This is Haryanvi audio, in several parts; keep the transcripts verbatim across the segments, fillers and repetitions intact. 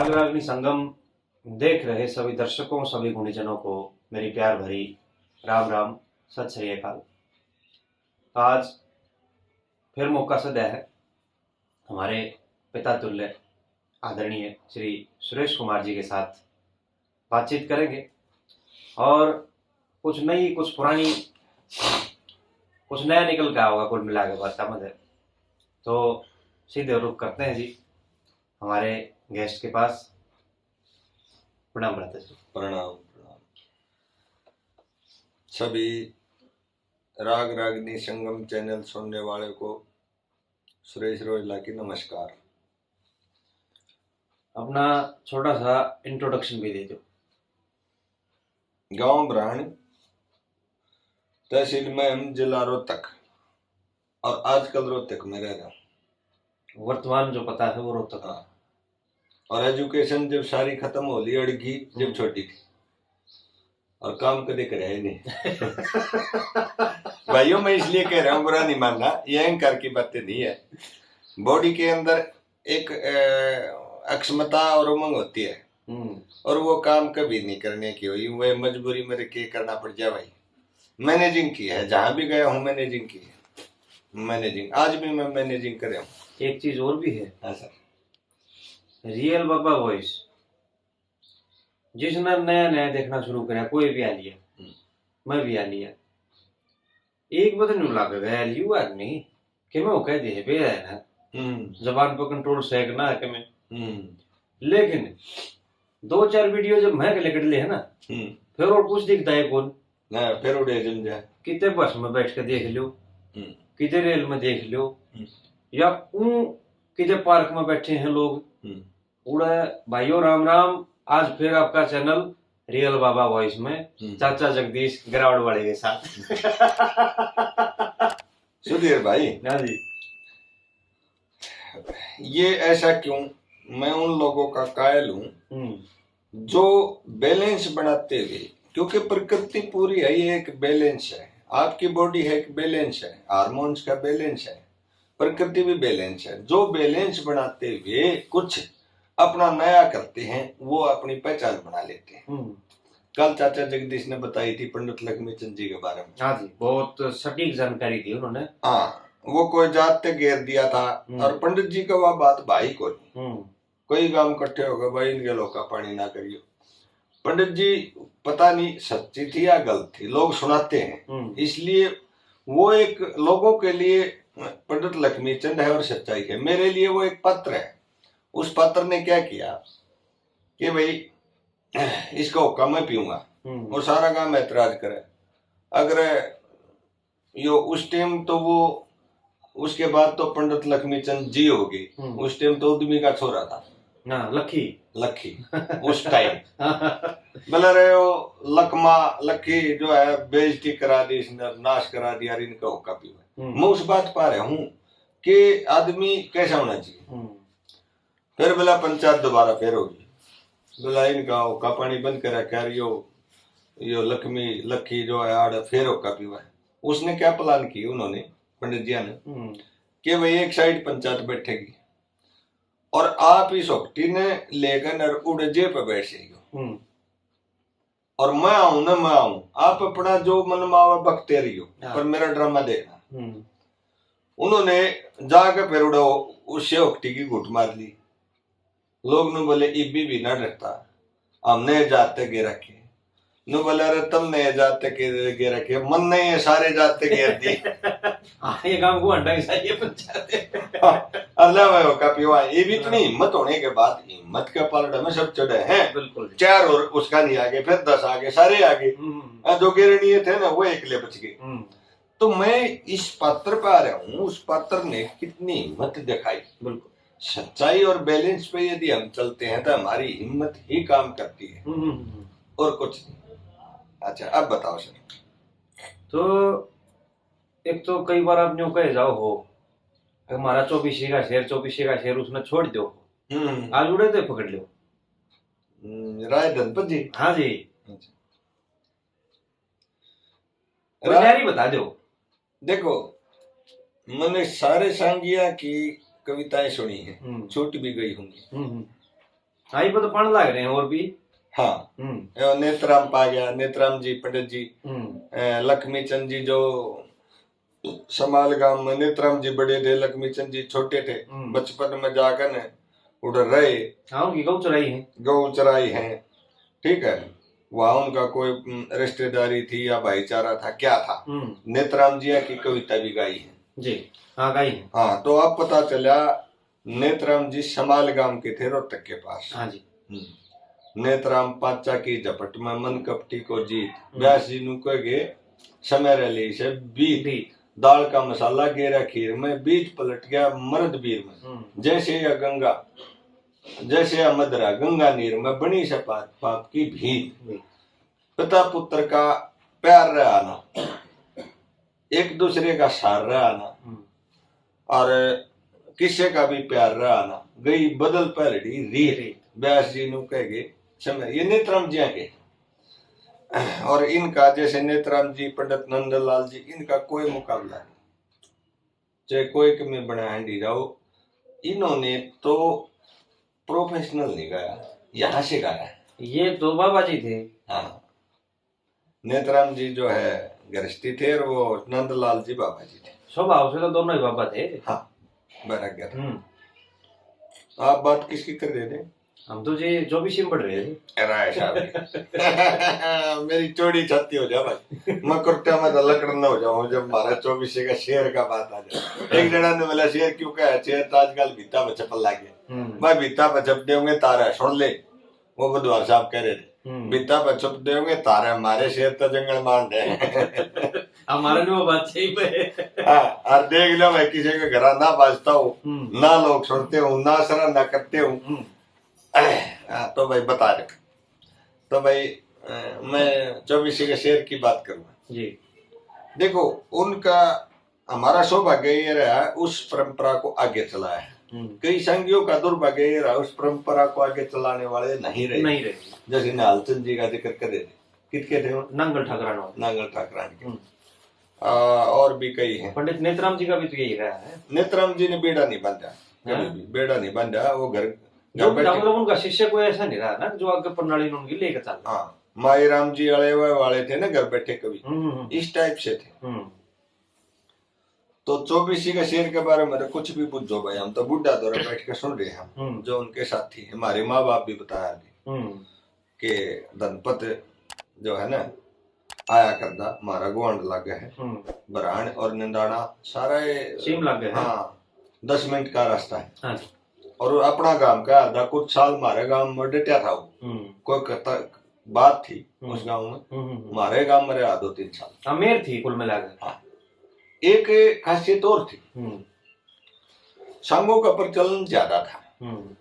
रागनी संगम देख रहे सभी दर्शकों, सभी गुणीजनों को मेरी प्यार भरी राम राम, सत श्री अकाल। आज फिर मौका सदा है हमारे पिता तुल्य आदरणीय श्री सुरेश कुमार जी के साथ बातचीत करेंगे और कुछ नई, कुछ पुरानी, कुछ नया निकल के आया होगा कुल मिला के बात समझ है। तो सीधे रुख करते हैं जी हमारे गेस्ट के पास। प्रणाम भ्राता जी। प्रणाम, प्रणाम। सभी राग रागनी संगम चैनल सुनने वाले को सुरेश रोहिला की नमस्कार। अपना छोटा सा इंट्रोडक्शन भी दे दो। गांव ब्राहण, तहसील महम, जिला रोहतक, और आजकल रोहतक में रह रहा हूँ। वर्तमान जो पता है वो रोहतक। हाँ। और एजुकेशन जब सारी खत्म हो ली, अड़की जब हम्म। छोड़ी थी, और काम कदे करे ही नहीं। भाइयों, मैं इसलिए कह रहा हूँ, बुरा नहीं मानना, ये अहंकार की बातें नहीं है। बॉडी के अंदर एक अ, अक्षमता और उमंग होती है, हम्म। और वो काम कभी नहीं करने की हुई, वह मजबूरी में के करना पड़ जाए भाई। मैनेजिंग की है, जहाँ भी गया हूँ मैनेजिंग की है, मैनेजिंग। आज भी मैं मैनेजिंग कर रहा हूँ। एक चीज और भी है। हाँ सर। रियल बाबा वॉइस, जिसने नया नया देखना शुरू करा, कोई भी आ लिया, हम्म। मैं भी आ लिया, एक बदन न्यू लग गया यार, यू आदमी कि मैं वो कह दे पे है ना, हम्म। जबान पर कंट्रोल सैक ना है कि मैं। हम्म। लेकिन दो चार वीडियो जब मैं कलेक्ट ले है ना, हम्म। फिर और कुछ दिखता है कौन? ना, फिर उड़े जम जा। कितने बस में बैठ के देख लो, हम्म। कितने रेल में देख लो, हम्म। या ऊं कितने पार्क में बैठे हैं लोग, हम्म। उड़े भाइयों, राम राम। आज फिर आपका चैनल रियल बाबा वॉइस में हम्म। चाचा जगदीश गिरावड़ वाले के साथ। सुधीर भाई, हाँ जी। ये ऐसा क्यों? मैं उन लोगों का कायल हूँ हम्म। जो बैलेंस बनाते हुए, क्योंकि प्रकृति पूरी है, ये एक बैलेंस है, आपकी बॉडी है, एक बैलेंस है, हार्मोन्स का बैलेंस है, प्रकृति भी बैलेंस है। जो बैलेंस बनाते हुए कुछ अपना नया करते हैं, वो अपनी पहचान बना लेते हैं। हम्म। कल चाचा जगदीश ने बताई थी पंडित लक्ष्मी चंद जी के बारे में। हाँ जी, बहुत सटीक जानकारी दी उन्होंने। हाँ, वो कोई जात ते घेर दिया था, हम्म। और पंडित जी का वह बात भाई को नहीं। हम्म। कई गांव इकट्ठे हो गए, भाई इनके लोग का पानी ना करियो। पंडित जी पता नहीं सच्ची थी या गलत थी, लोग सुनाते हैं, हम्म। इसलिए वो एक लोगों के लिए पंडित लक्ष्मी चंद है और सच्चाई है। मेरे लिए वो एक पात्र है। उस पात्र ने क्या किया कि भाई इसका हुक्का मैं पीऊंगा, हम्म। और सारा गांव ऐतराज करे। अगर यो उस टाइम तो वो, उसके बाद तो पंडित लक्ष्मी चंद जी हो गए। हम्म। उस टाइम तो उद्यमी का छोरा था। हाँ, लखी। लखी, उस टाइम। बोले रहे हो लखमा, लखी जो है बेइज्जती करा दी इसने, नाश करा दिया, इनका हुक्का पीवा। हम्म। मैं उस बात पा रहा हूँ कि आदमी कैसा होना चाहिए। हम्म। फिर बोला पंचायत दोबारा फिर होगी। बोला इनका हुक्का पानी बंद कर रखा है, यो, यो लक्ष्मी, लखी जो है आड़ फिर हुक्का पीवा है। उसने क्या प्लान की उन्होंने, पंडित जी ने, हम्म। कि भाई एक साइड पंचायत बैठेगी और आप इस हुक्टी ने लेकर नर उड़े जे पे बैठ जाइयो। हम्म। और मैं आऊं ना मैं आऊं, आप अपना जो मन में आवे बकते रहियो, हाँ। पर मेरा ड्रामा देखना। हम्म। उन्होंने जाके फिर उड़ा उससे हुक्टी की घूट मार ली। लोग नु बोले इब्बी भी ना डरता, हमने जाते गे रखे। नु बोले अरे तुमने ये जाते के गे रखे, मन ने ये सारे जाते घेर दी। हाँ, ये काम को अंडा ही सही है पंचायत। अल्लाह भाई का पीवा, ये भी इतनी हिम्मत होने के बाद हिम्मत के पलड़े में सब चढ़े हैं। बिल्कुल। चार और उसका नहीं आगे, फिर दस आगे, सारे आगे। हम्म। हाँ, जो गिरणी थे ना, वो एकले बच गए। हम्म। तो मैं इस पात्र पे आ रहा हूँ, उस पात्र ने कितनी हिम्मत दिखाई। बिल्कुल। सच्चाई और बैलेंस पे यदि हम चलते हैं तो हमारी हिम्मत ही काम करती है, हम्म, हम्म, हम्म। और कुछ नहीं। अच्छा, अब बताओ सर। तो एक तो कई बार आप न्यू कहे जाओ हो, अगर हमारा चौबीस का शेर, चौबीस का शेर उसने छोड़ दो, हम्म। आज उड़े तो पकड़ लो। हम्म, राय धनपत जी। हाँ जी। अच्छा। और रा-, यारी बता दो। देखो, मैंने सारे सांगिया की कविताएं सुनी हैं, हम्म। छूट भी गई होंगी। हम्म, हम्म। हाँ, ये तो पढ़ लग रहे हैं और भी। हाँ। हम्म। ये नेतराम पा गया, नेतराम जी पंडित जी, हम्म। अ, लक्ष्मी चंद जी जो समाल गांव में नेतराम जी बड़े थे, लक्ष्मी चंद जी छोटे थे। हम्म। बचपन में जाकर ने उधर रहे। हाँ, उनकी गौ चराई है। गौ चराई है, ठीक है। वहाँ उनका कोई, हम्म, रिश्तेदारी थी या भाईचारा था, क्या था? हम्म। नेतराम जी की कविता भी गाई है। जी, हाँ, गाई है। हाँ, तो अब पता चला नेतराम जी समाल गांव के थे, रोहतक के पास। हाँ जी। हम्म। नेतराम पाचा की झपट में मन कपटी को जीत। हम्म। व्यास जी नु कह गए, समय रह ली से बीत। बीत। दाल का मसाला गेरा खीर में, बीज पलट गया मर्द वीर में। हम्म। जैसे या गंगा, जैसे या मदरा गंगा नीर में, बनी से पाप, पाप की भीत। हम्म। पिता पुत्र का प्यार रहा ना, एक दूसरे का सार रहा ना, हम्म। और किसे का भी प्यार रहा ना, गई बदल पहलड़ी रीत। रीत। व्यास जी नु कह गए समय, ये नेतराम जिया के। और इनका जैसे नेतराम जी, पंडित नंदलाल जी, इनका कोई मुकाबला नहीं। चाहे कोई कमी बना हांडी जाओ, इन्होंने तो प्रोफेशनल नहीं गाया, यहाँ से गाया है। ये तो बाबा जी थे। हाँ, नेतराम जी जो है गृहस्थी थे और वो नंदलाल जी बाबा जी थे। स्वभाव से तो दोनों ही बाबा थे। हाँ, बैराग्य था। हम्म। आप बात किसकी कर रहे थे? हम तो जी चौबीस में पढ़ रहे थे। राय साहब। मेरी चौड़ी छाती हो जा भाई, मैं कुर्ते में तो लकड़ न हो जाऊं जब हमारा चौबीस का शेर का बात आ जाए। एक जना ने बोला, "शेर क्यों कहा शेर, तो आजकल भीता में छपन लग गया।" हम्म। भाई, भीता में छप देंगे तारा, सुन ले, वो बुधवार साहब कह रहे थे, हम्म। "भीता में छप देंगे तारा, हमारे शेर तो जंगल मांड है।" हमारा नहीं वो बात सही पे। हाँ, और देख लो भाई, किसी के घर ना बाजता हो, हम्म। ना लोग सुनते हो, ना सराहना करते हो। हम्म। हाँ, तो भाई बता रहे। तो भाई, अ, मैं चौबीसी के शेर की बात करूंगा। जी। देखो, उनका, हमारा सौभाग्य ये रहा, उस परंपरा को आगे चलाया है। हम्म। कई संगियों का दुर्भाग्य ये रहा, उस परंपरा को आगे चलाने वाले नहीं रहे। नहीं रहे। जैसे निहालचंद जी का जिक्र कर रहे थे, कित के थे वो? नांगल ठाकरान वाले। नांगल ठाकरान के। हम्म। आ, और भी कई हैं। पंडित नेतराम जी का भी तो यही रहा है। नेतराम जी ने बेड़ा नहीं बांधा, कभी हाँ। भी बेड़ा नहीं बांधा। वो घर, जो घर बैठे। मतलब उनका शिष्य कोई ऐसा नहीं रहा ना, जो आगे प्रणाली ने उनकी लेके चल। हाँ, माई राम जी वाले, वे वाले थे ना, घर बैठे कवि, हम्म, हम्म। इस टाइप से थे। हम्म। तो चौबीसी का शेर के बारे में तो कुछ भी पूछो भाई, हम तो बुढ़ा दौरे बैठ के सुन रहे हैं, हम्म। जो उनके साथी हैं, हमारे माँ बाप भी बताया थे हम्म। कि धनपत जो है ना, आया करदा, म्हारा गुआंढ लागे है। हम्म। बरान और निंदाना सारा ये सेम लागे है। हाँ, दस मिनट का रास्ता है। हाँ जी। और अपना गांव का आधा कुछ साल म्हारे गांव में डटिया था वो। हम्म। कोई कत-, बात थी हम्म। उस गांव में। हम्म, हम्म, हम्म। म्हारे गांव में रहा दो तीन साल। हाँ, मेर थी कुल मिला के। हाँ। एक खासियत और थी। हम्म। सांगों का प्रचलन ज्यादा था। हम्म।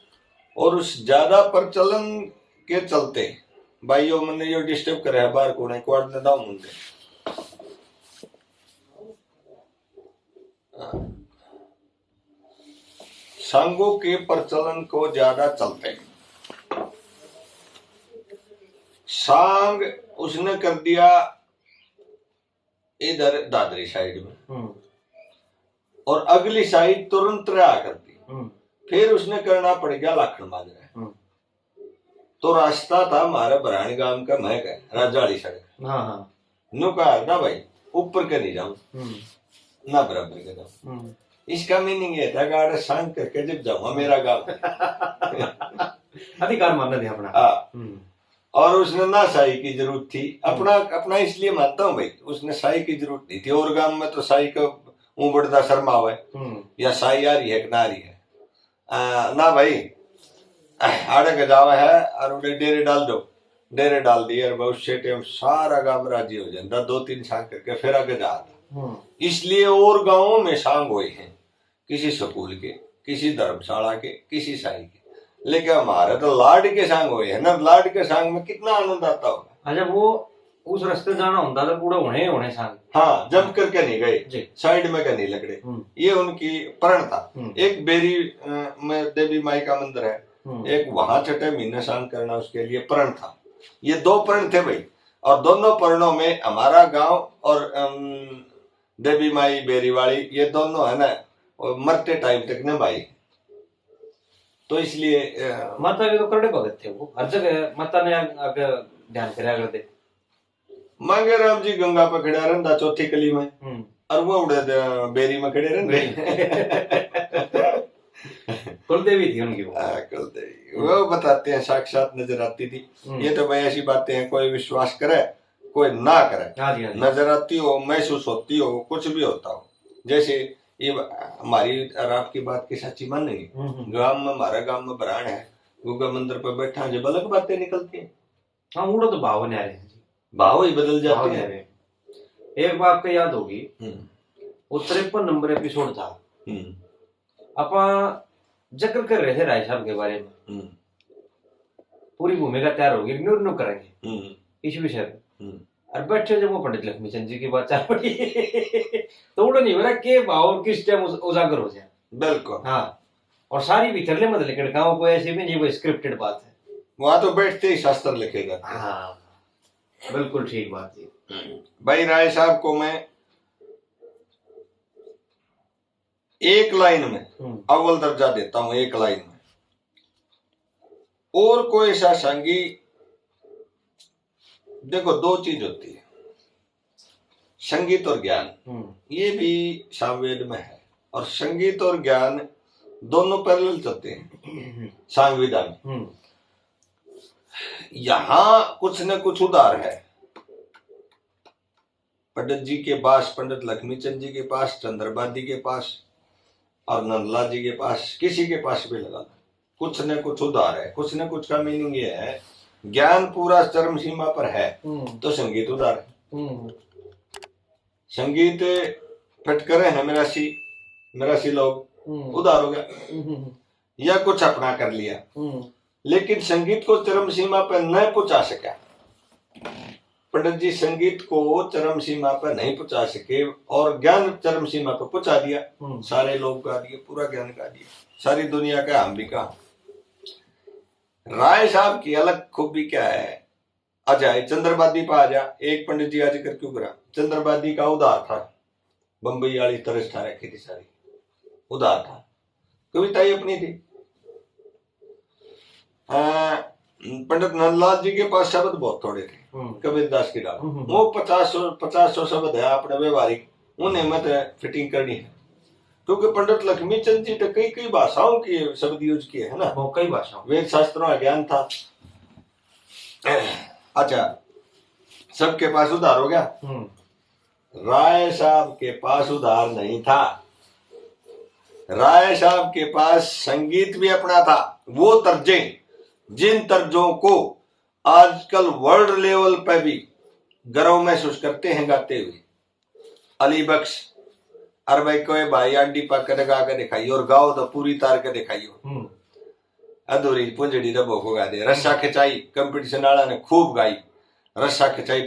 और उस ज्यादा प्रचलन के चलते, भाइयों, मैंने यो डिस्टर्ब करे है बाहर कोने, क्वार्ट ने दाव मुंडे। सांगों के प्रचलन को ज्यादा चलते, सांग उसने कर दिया इधर दादरी साइड में, हम्म। और अगली साइड तुरंत रहा करती। हम्म। फिर उसने करना पड़ गया लाखन माजरा। हम्म। तो रास्ता था हमारे बरान गांव का, मैं कह, राजा वाली सड़क। हाँ, हाँ। न्यू कहा ना भाई, ऊपर के नहीं जाऊं, हम्म। ना बराबर के जाऊं। हम्म। इसका मीनिंग ये था कि आड़े सांग करके जब जाऊंगा मेरा गांव। अधिकार मानना थे अपना। हाँ। हम्म। और उसने ना साई की जरूरत थी, अपना, हम्म। अपना इसलिए मानता हूँ भाई, उसने साई की जरूरत नहीं थी। और गांव में तो साई का ऊं बड़दा शर्मा हुआ है, हम्म। या साई आ रही है कि ना आ रही है। आ, ना भाई, आड़े के जावे है और उन्हें डेरे डाल दो, डेरे डाल दिए और उस टाइम सारा गांव राजी हो जाता, दो तीन सांग करके फिर आगे जाता। हम्म। इसलिए और गांवों में सांग हुए हैं, किसी स्कूल के, किसी धर्मशाला के, किसी साई के, लेकिन हमारे तो लाड के सांग हुए हैं ना। लाड के सांग में कितना आनंद आता होगा। अच्छा, वो उस रास्ते जाना होता तो पूरा होने ही होने सांग। हाँ, जंप करके नहीं गए, जी। साइड में के नहीं लकड़े। हम्म। ये उनकी प्रण था। हम्म। एक बेरी, अ, में देवी माई का मंदिर है, हम्म। एक वहां छठे महीने सांग करना, उसके लिए प्रण था। ये दो प्रण थे भाई, और दोनों प्रणों में हमारा गांव और, अम, देवी माई बेरी वाली, ये दोनों है ना, वो मरते टाइम तक ने भाई। तो इसलिए, अ, माता के तो करड़े भगत थे वो, हर जगह माता ने आग-, आगे ध्यान करया करते। मांगे राम जी गंगा पे खड़ा रहंदा चौथी कली में, हम्म। और वो उड़े दे-, बेरी में खड़े रहंदे। बेरी। कुलदेवी थी उनकी वो। हाँ, कुलदेवी। वो बताते हैं, साक्षात नजर आती थी। हम्म। ये तो भाई ऐसी बातें हैं, कोई विश्वास करे, कोई ना करे। हाँ जी, हाँ जी। नजर आती हो, महसूस होती हो, कुछ भी होता हो। जैसे ये ब-, हमारी और आपकी बात की सच्ची मानेंगे। हम्म, हम्म। गांव में, हमारे गांव में ब्राण है, गुग्गा मंदिर पर बैठा, जब अलग बातें निकलती हैं। हाँ, उड़ो तो भाव न्यारे हैं जी। भाव ही बदल जाते भाव हैं। न्यारे। एक बात तो याद होगी, हम्म। वो तिरपन नंबर एपिसोड था। हम्म। आपां जिक्र कर रहे थे राय साहब के बारे में। हम्म। पूरी भूमिका तैयार होगी, न्यू न्यू करेंगे हम्म। इस विषय पे। हम्म। और बैठे जब वो पंडित लक्ष्मी चंद जी की बात चल पड़ी, तो उड़ो नहीं हो रहा के भाव किस टाइम उज-, उजागर हो जाए। बिल्कुल। हाँ। और सारी भीतरले मत लिखड़, गाँव को ऐसे भी नहीं, वो स्क्रिप्टेड बात है। वहाँ तो बैठते ही शास्त्र लिखेगा। हाँ, बिल्कुल ठीक बात है। भाई राय साहब को मैं एक लाइन में हम्म। अव्वल दर्जा देता हूँ, एक लाइन में। और कोई सा संगी, देखो, दो चीज होती है, संगीत और ज्ञान। हम्म। ये भी सामवेद में है, और संगीत और ज्ञान दोनों पैरेलल चलते हैं हम्म। सांगविदा में। हम्म। यहाँ कुछ न कुछ उधार है। पंडित जी के पास, पंडित लक्ष्मी चंद जी के पास, चंद्रबादी के पास और नंदलाल जी के पास, किसी के पास भी लगा लो, कुछ न कुछ उधार है। कुछ न कुछ का मीनिंग ये है, ज्ञान पूरा चरम सीमा पर है, हम्म। तो संगीत उधार है। हम्म। संगीत फिट करे हैं मिरासी, मिरासी लोग, हम्म। उधार हो गया। हम्म, हम्म, हम्म। या कुछ अपना कर लिया, हम्म। लेकिन संगीत को चरम सीमा पर न पहुंचा सका। पंडित जी संगीत को चरम सीमा पर नहीं पहुंचा सके और ज्ञान चरम सीमा पर पहुंचा दिया। हम्म। सारे लोग गा दिए, पूरा ज्ञान गा दिया, सारी दुनिया का हम भी कहा। राय साहब की अलग खूबी क्या है? अच्छा, ये चंद्रबादी पे आ जा, एक पंडित जी आज कर क्यों करा? चंद्रबादी का उधार था, बम्बई वाली तरस ठा रखी थी सारी, उधार था। कविता ही अपनी थी। अ, पंडित नंदलाल जी के पास शब्द बहुत थोड़े थे, हम्म। कबीरदास की डाल। हम्म, हम्म। वो पचास सौ, पचास सौ शब्द है अपने व्यवहारिक, उन्हें मत फिटिंग करनी है, क्योंकि पंडित लक्ष्मी चंद जी तो कई, कई भाषाओं की शब्द यूज किए है ना। वो कई भाषाओं। वेद शास्त्रों का ज्ञान था। अच्छा, सबके पास उधार हो गया। हम्म। राय साहब के पास उधार नहीं था। राय साहब के पास संगीत भी अपना था। वो तर्जे, जिन तर्जों को आजकल वर्ल्ड लेवल पे भी गर्व महसूस करते हैं गाते हुए। अली बख्श, अरे भाई, कोई भाई आंडी पा के गा के दिखाइयो और गाओ तो पूरी तार के दिखाइयो। हम्म। अधूरी पुंजड़ी रबो को गा दे। रस्सा खिंचाई, कंपटीशन वाला ने खूब गाई। रस्सा खिंचाई,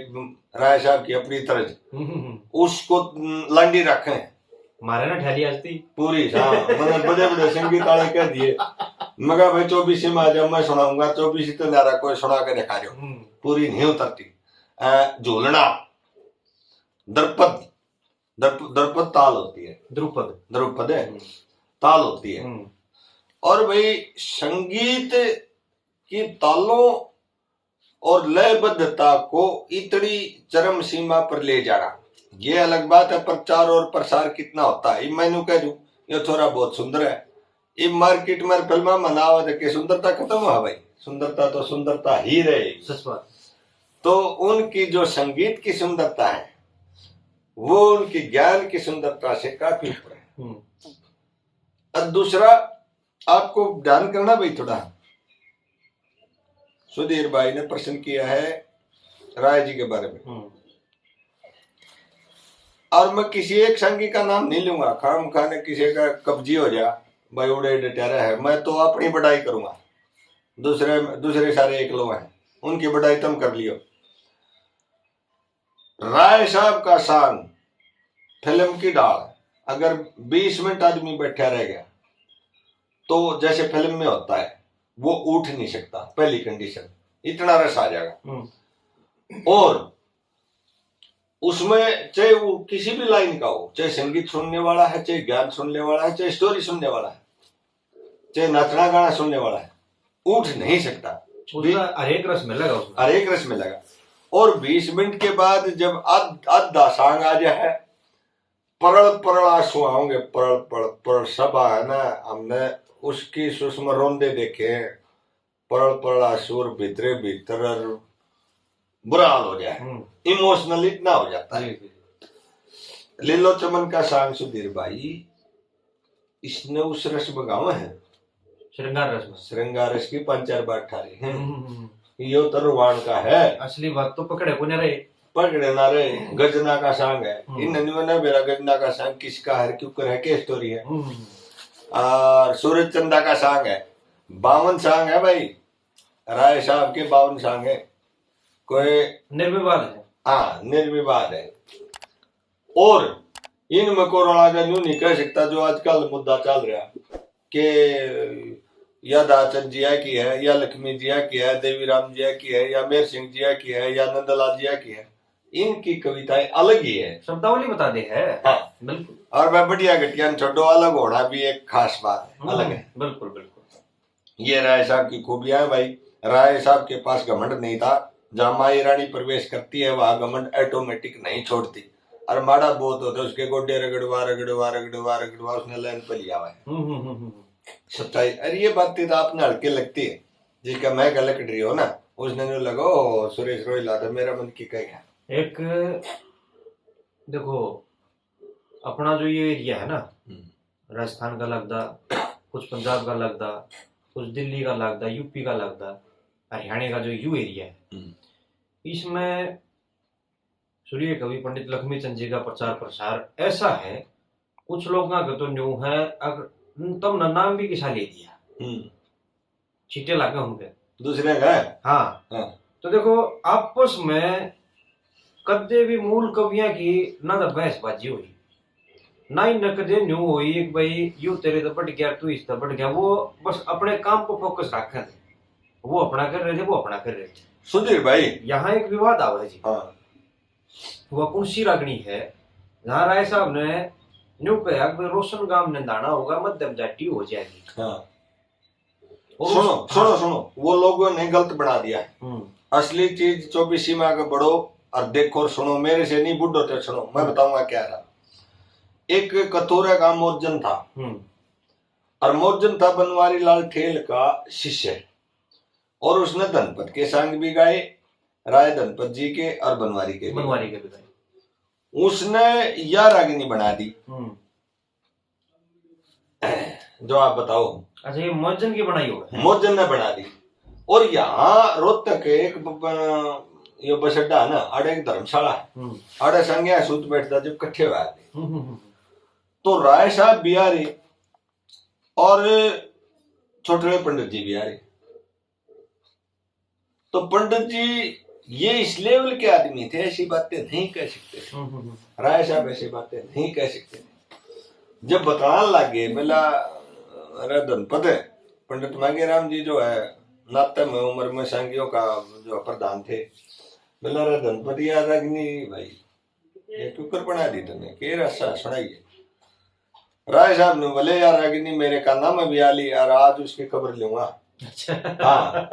राय साहब की अपनी तर्ज। हम्म, हम्म, हम्म। उसको, हम्म, लांडी रखें। मारे ना ठहरी आज ती। पूरी, हाँ, मैंने बड़े बड़े संगीत वाले कह दिए। मगर भाई, चौबीसी में आ जाओ, मैं सुनाऊंगा। चौबीसी तो नारा कोई सुना के दिखा दो। हम्म। पूरी नहीं उतरती। अ, झूलना, द्रुपद, द्रुप-, द्रुपद ताल होती है। द्रुपद। द्रुपद है। हम्म। ताल होती है। हम्म। और भाई, संगीत की तालों और लयबद्धता को इतनी चरम सीमा पर ले जाना, ये अलग बात है, प्रचार और प्रसार कितना होता है। ये मैंने कह दूं, ये थोड़ा बहुत सुंदर है। ये मार्केट में फिल्मा मनावा तो के सुंदरता खत्म हुआ भाई? सुंदरता तो सुंदरता ही रहे। सच बात। तो उनकी जो संगीत की सुंदरता है, वो उनकी ज्ञान की सुंदरता से काफी ऊपर है। हम्म। और दूसरा, आपको ध्यान करना भाई थोड़ा, सुधीर भाई ने प्रश्न किया है राय जी के बारे में। हम्म। और मैं किसी एक संगी का नाम नहीं लूंगा, खाम खाने किसी का कब्जी हो जा, भाई उड़े डटेरा है। मैं तो अपनी बड़ाई करूंगा, दूसरे, दूसरे सारे एक लोग हैं, उनकी बड़ाई तुम कर लियो। राय साहब का शान फिल्म की ढाल, अगर बीस मिनट आदमी बैठा रह गया तो जैसे फिल्म में होता है, वो उठ नहीं सकता, पहली कंडीशन, इतना रस आ जाएगा। हम्म। और उसमें चाहे वो किसी भी लाइन का हो, चाहे संगीत सुनने वाला है, चाहे ज्ञान सुनने वाला है, चाहे स्टोरी सुनने वाला है, चाहे नाचना गाना सुनने वाला है, उठ नहीं सकता। उसका हर एक रस मिलेगा उसमें। हर एक रस मिलेगा। और बीस मिनट के बाद जब आध-, आधा सांग आ जाए, परल परल आंसू आओगे, परल परल परल। सभा है ना, हमने उसकी सुषमा रोंदे देखे हैं, परल परल आंसू और भीतरे भीतर और बुरा हाल हो जाए। हम्म। इमोशनल इतना हो जाता है। जी, जी, जी। लीलो चमन का सांग सुधीर भाई, इसने उस रस में गावे हैं। श्रृंगार रस में। श्रृंगार रस की पांच चार बार ठारी हैं। हम्म, हम्म, हम्म। यो तो रुवाण का है। असली बात तो पकड़े को नहीं रहे। पकड़े ना रहे, गजना का सांग है। हम्म। इन ननियों ने मेरा गजना का सांग किसका है, क्यों कर है, क्या स्टोरी है? हम्म। और सूरज चंदा का सांग है, बावन सांग है भाई, राय साहब के बावन सांग है। कोई निर्विवाद है। हाँ, निर्विवाद है। और इनमें कोरोना का न्यू नहीं कह सकता, जो आजकल मुद्दा चल रहा कि या दाचन जिया की है, या लक्ष्मी जिया की है, देवी राम जिया की है, या मेर सिंह जिया की है, या नंदलाल जिया की है, इनकी कविताएं अलग ही है। शब्दावली बता दे है। हाँ। बिल्कुल। और वह बढ़िया घटिया ने छोड़ो, अलग होना भी एक खास बात है, हम्म, अलग है। बिल्कुल, बिल्कुल। ये राय साहब की खूबियां है भाई। राय साहब के पास घमंड नहीं था, जहां माई रानी प्रवेश करती है, वहां घमंड ऑटोमेटिक नहीं छोड़ती। और माड़ा बहुत होता है, उसके गोडे रगड़वा, रगड़वा, रगड़वा, रगड़वा, उसने लाइन पे लिया हुआ है। हम्म, हम्म, हम्म, हम्म। सच्चाई। अरे, ये बातें तो आपने हल्के लगती है, जिसका मैं गलत रही हो ना, उसने जो लगा, "ओ, सुरेश रोहिला तो मेरा मन की कही है।" एक देखो, अपना जो ये एरिया है ना, हम्म। राजस्थान का लगदा, कुछ पंजाब का लगदा, कुछ दिल्ली का लगदा, यूपी का लगदा, हरियाणा का जो यू एरिया है, हम्म। इसमें सूर्य कवि पंडित लक्ष्मी चंद जी का प्रचार प्रसार ऐसा है, कुछ लोगों का तो न्यू है, अगर तुमने नाम भी किसा ले दिया, हम्म। छीटे लागे होंगे। दूसरे का? हाँ। हाँ। तो देखो, आपस में कदे भी मूल कवियां की ना तो बहसबाजी हुई, ना ही न कदे न्यू हुई कि भाई, यू तेरे तो बढ़ गया, तू इस तो बढ़ गया। वो बस अपने काम को फोकस रखे थे, वो अपना कर रहे थे, वो अपना कर रहे थे। सुधीर भाई। यहाँ एक विवाद आवे जी। हाँ। वह कौन सी रागनी है, जहाँ राय साहब ने न्यू कहा कि रोशन गांव ने दाना होगा, मध्यम जाति हो जाएगी। हाँ। और सुनो, उस, सुनो, हाँ। सुनो, वो लोगों ने गलत बना दिया है। हम्म। असली चीज चौबीसी में आगे बढ़ो और देखो और सुनो, मेरे से नहीं, बूढ़ों से सुनो, मैं हम्म। बताऊंगा क्या था। एक कथोरा का मोजन था, हम्म। और मोजन था बनवारी लाल ठेल का शिष्य, और उसने धनपत के सांग भी गाए, राय धनपत जी के और बनवारी के भी। बनवारी के भी गाए। उसने या रागनी बना दी। हम्म। जो आप बताओ। अच्छा, ये मोजन की बनाई हो? मोजन ने बना दी। और यहाँ रोहतक एक ब-, ब-, ये बस अड्डा है ना, आड़े एक धर्मशाला है। हम्म। आड़े संगे सूत बैठता जो इकट्ठे हुए आते। हम्म, हम्म, हम्म। तो राय साहब भी आ रहे और छोटे पंडित जी भी आ रहे। तो पंडित जी ये इस लेवल के आदमी थे, ऐसी बातें नहीं कह सकते थे। हम्म, हम्म, हम्म। राय साहब ऐसी बातें नहीं कह सकते थे। जब बताने लग गए, बोला, "अरे धनपत है, पंडित मांगेराम जी जो है, नाते में उम्र में सांगियों का जो प्रधान थे, बोला, अरे धनपत यार, रागनी भाई, ये क्यों कर बना दी तूने? के रस्सा सुनाइए।" राय साहब ने बोले, "यार रागिनी मेरे काना में भी आ ली यार, आज उसकी खबर लूंगा।" अच्छा। हाँ।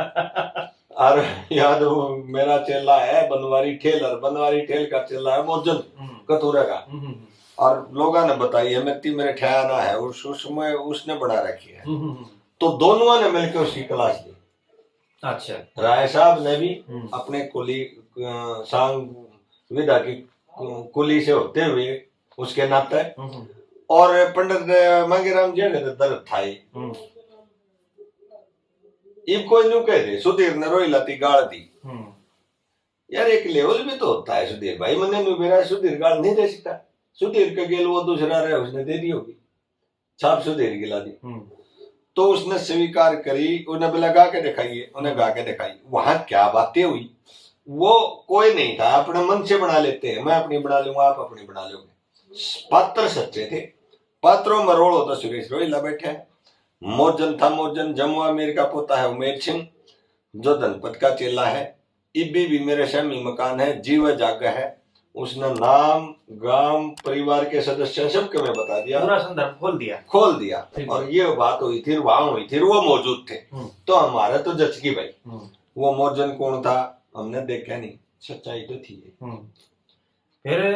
और याद वो मेरा चेला है बनवारी ठेल, और बनवारी ठेल का चेला है मोजन हम्म। कथोरा का। हम्म, हम्म, हम्म। और लोगों ने बताई है, मित्ती मेरे ठहराना है, उस, उसमें उसने बना रखी है। हम्म, हम्म, हम्म। तो दोनों ने मिलकर उसकी क्लास ली। अच्छा। राय साहब ने भी हम्म। अपने कुली, अ, सांग विधा की कु-, कुली से होते हुए उसके नाते हम्म। और पंडित मांगेराम जी ने तो दर्द था ही। हम्म। इब कोई न्यू कह दे, सुधीर ने रोई लाती गाल दी। हम्म। यार, एक लेवल भी तो होता है सुधीर भाई, मैंने न्यू बेरा सुधीर गाल नहीं दे सकता। सुधीर के गेल वो दूसरा रहे, उसने दे दी होगी। छाप सुधीर की ला दी। हम्म। तो उसने स्वीकार करी, उन्हें बोला, "गा के दिखाइए।" उन्हें गा के दिखाई। वहां क्या बातें हुई, वो कोई नहीं था, अपने मन से बना लेते हैं, मैं अपनी बना लूंगा, आप अपनी बना लोगे। पात्र सच्चे थे, पात्रों में रोल होता सुरेश रोहिला बैठे हैं। मोजन था मोजन, जम्मू अमीर का पोता है उमेर सिंह, जो धनपत का चेला है। इब्बी भी मेरे सहमी मकान है, जीवे जागे है। उसने नाम, गांव, परिवार के सदस्य सबके मैं बता दिया। पूरा संदर्भ खोल दिया। खोल दिया। ठीक है। और ये बात हुई थी, वहां हुई थी, वो मौजूद थे। हम्म। तो हमारे तो जच गई भाई। हम्म। वो मौजन कौन था, हमने देखा नहीं, सच्चाई तो थी ये। हम्म। फिर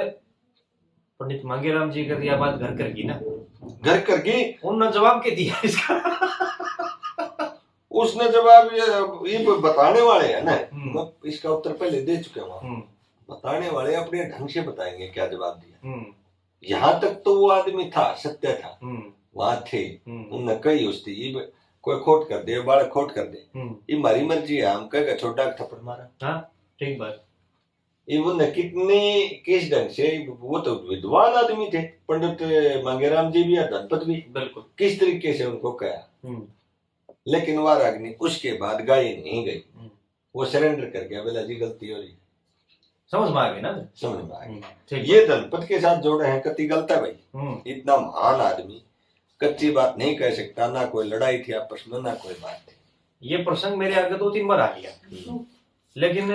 पंडित मांगेराम जी का यह बात घर कर गई ना? घर कर गई। उनने जवाब के दिया इसका? उसने जवाब ये, ये बताने वाले हैं ना, हम्म। मैं इसका उत्तर पहले दे चुका हूँ। हम्म। बताने वाले अपने ढंग से बताएंगे क्या जवाब दिया। हम्म। यहाँ तक तो वो आदमी था, सत्य था, हम्म। वहां थे, हम्म। उनने कही उसकी, ये कोई खोट कर दे, बालक खोट कर दे, हम्म। ये मारी मर्जी है, हम कह के छोटा थप्पड़ मारा। हाँ, ठीक बात। ये उनने कितने, किस ढंग से, वो तो विद्वान आदमी थे, पंडित मांगेराम जी भी और धनपत भी। बिल्कुल। किस तरीके से उनको कहा। हम्म। लेकिन वह रागनी उसके बाद गाई नहीं गई। हम्म। वो सरेंडर कर गया, बोला, "जी, गलती हो रही है।" समझ में आ गई ना? समझ में आ गई। हम्म, ठीक ये बात। धनपत के साथ जोड़े हैं, कति गलत है भाई। हम्म। इतना महान आदमी, कच्ची बात नहीं कह सकता, ना कोई लड़ाई थी आपस में, ना कोई बात थी। ये प्रसंग मेरे आगे दो तीन बार आ गया, हम्म। लेकिन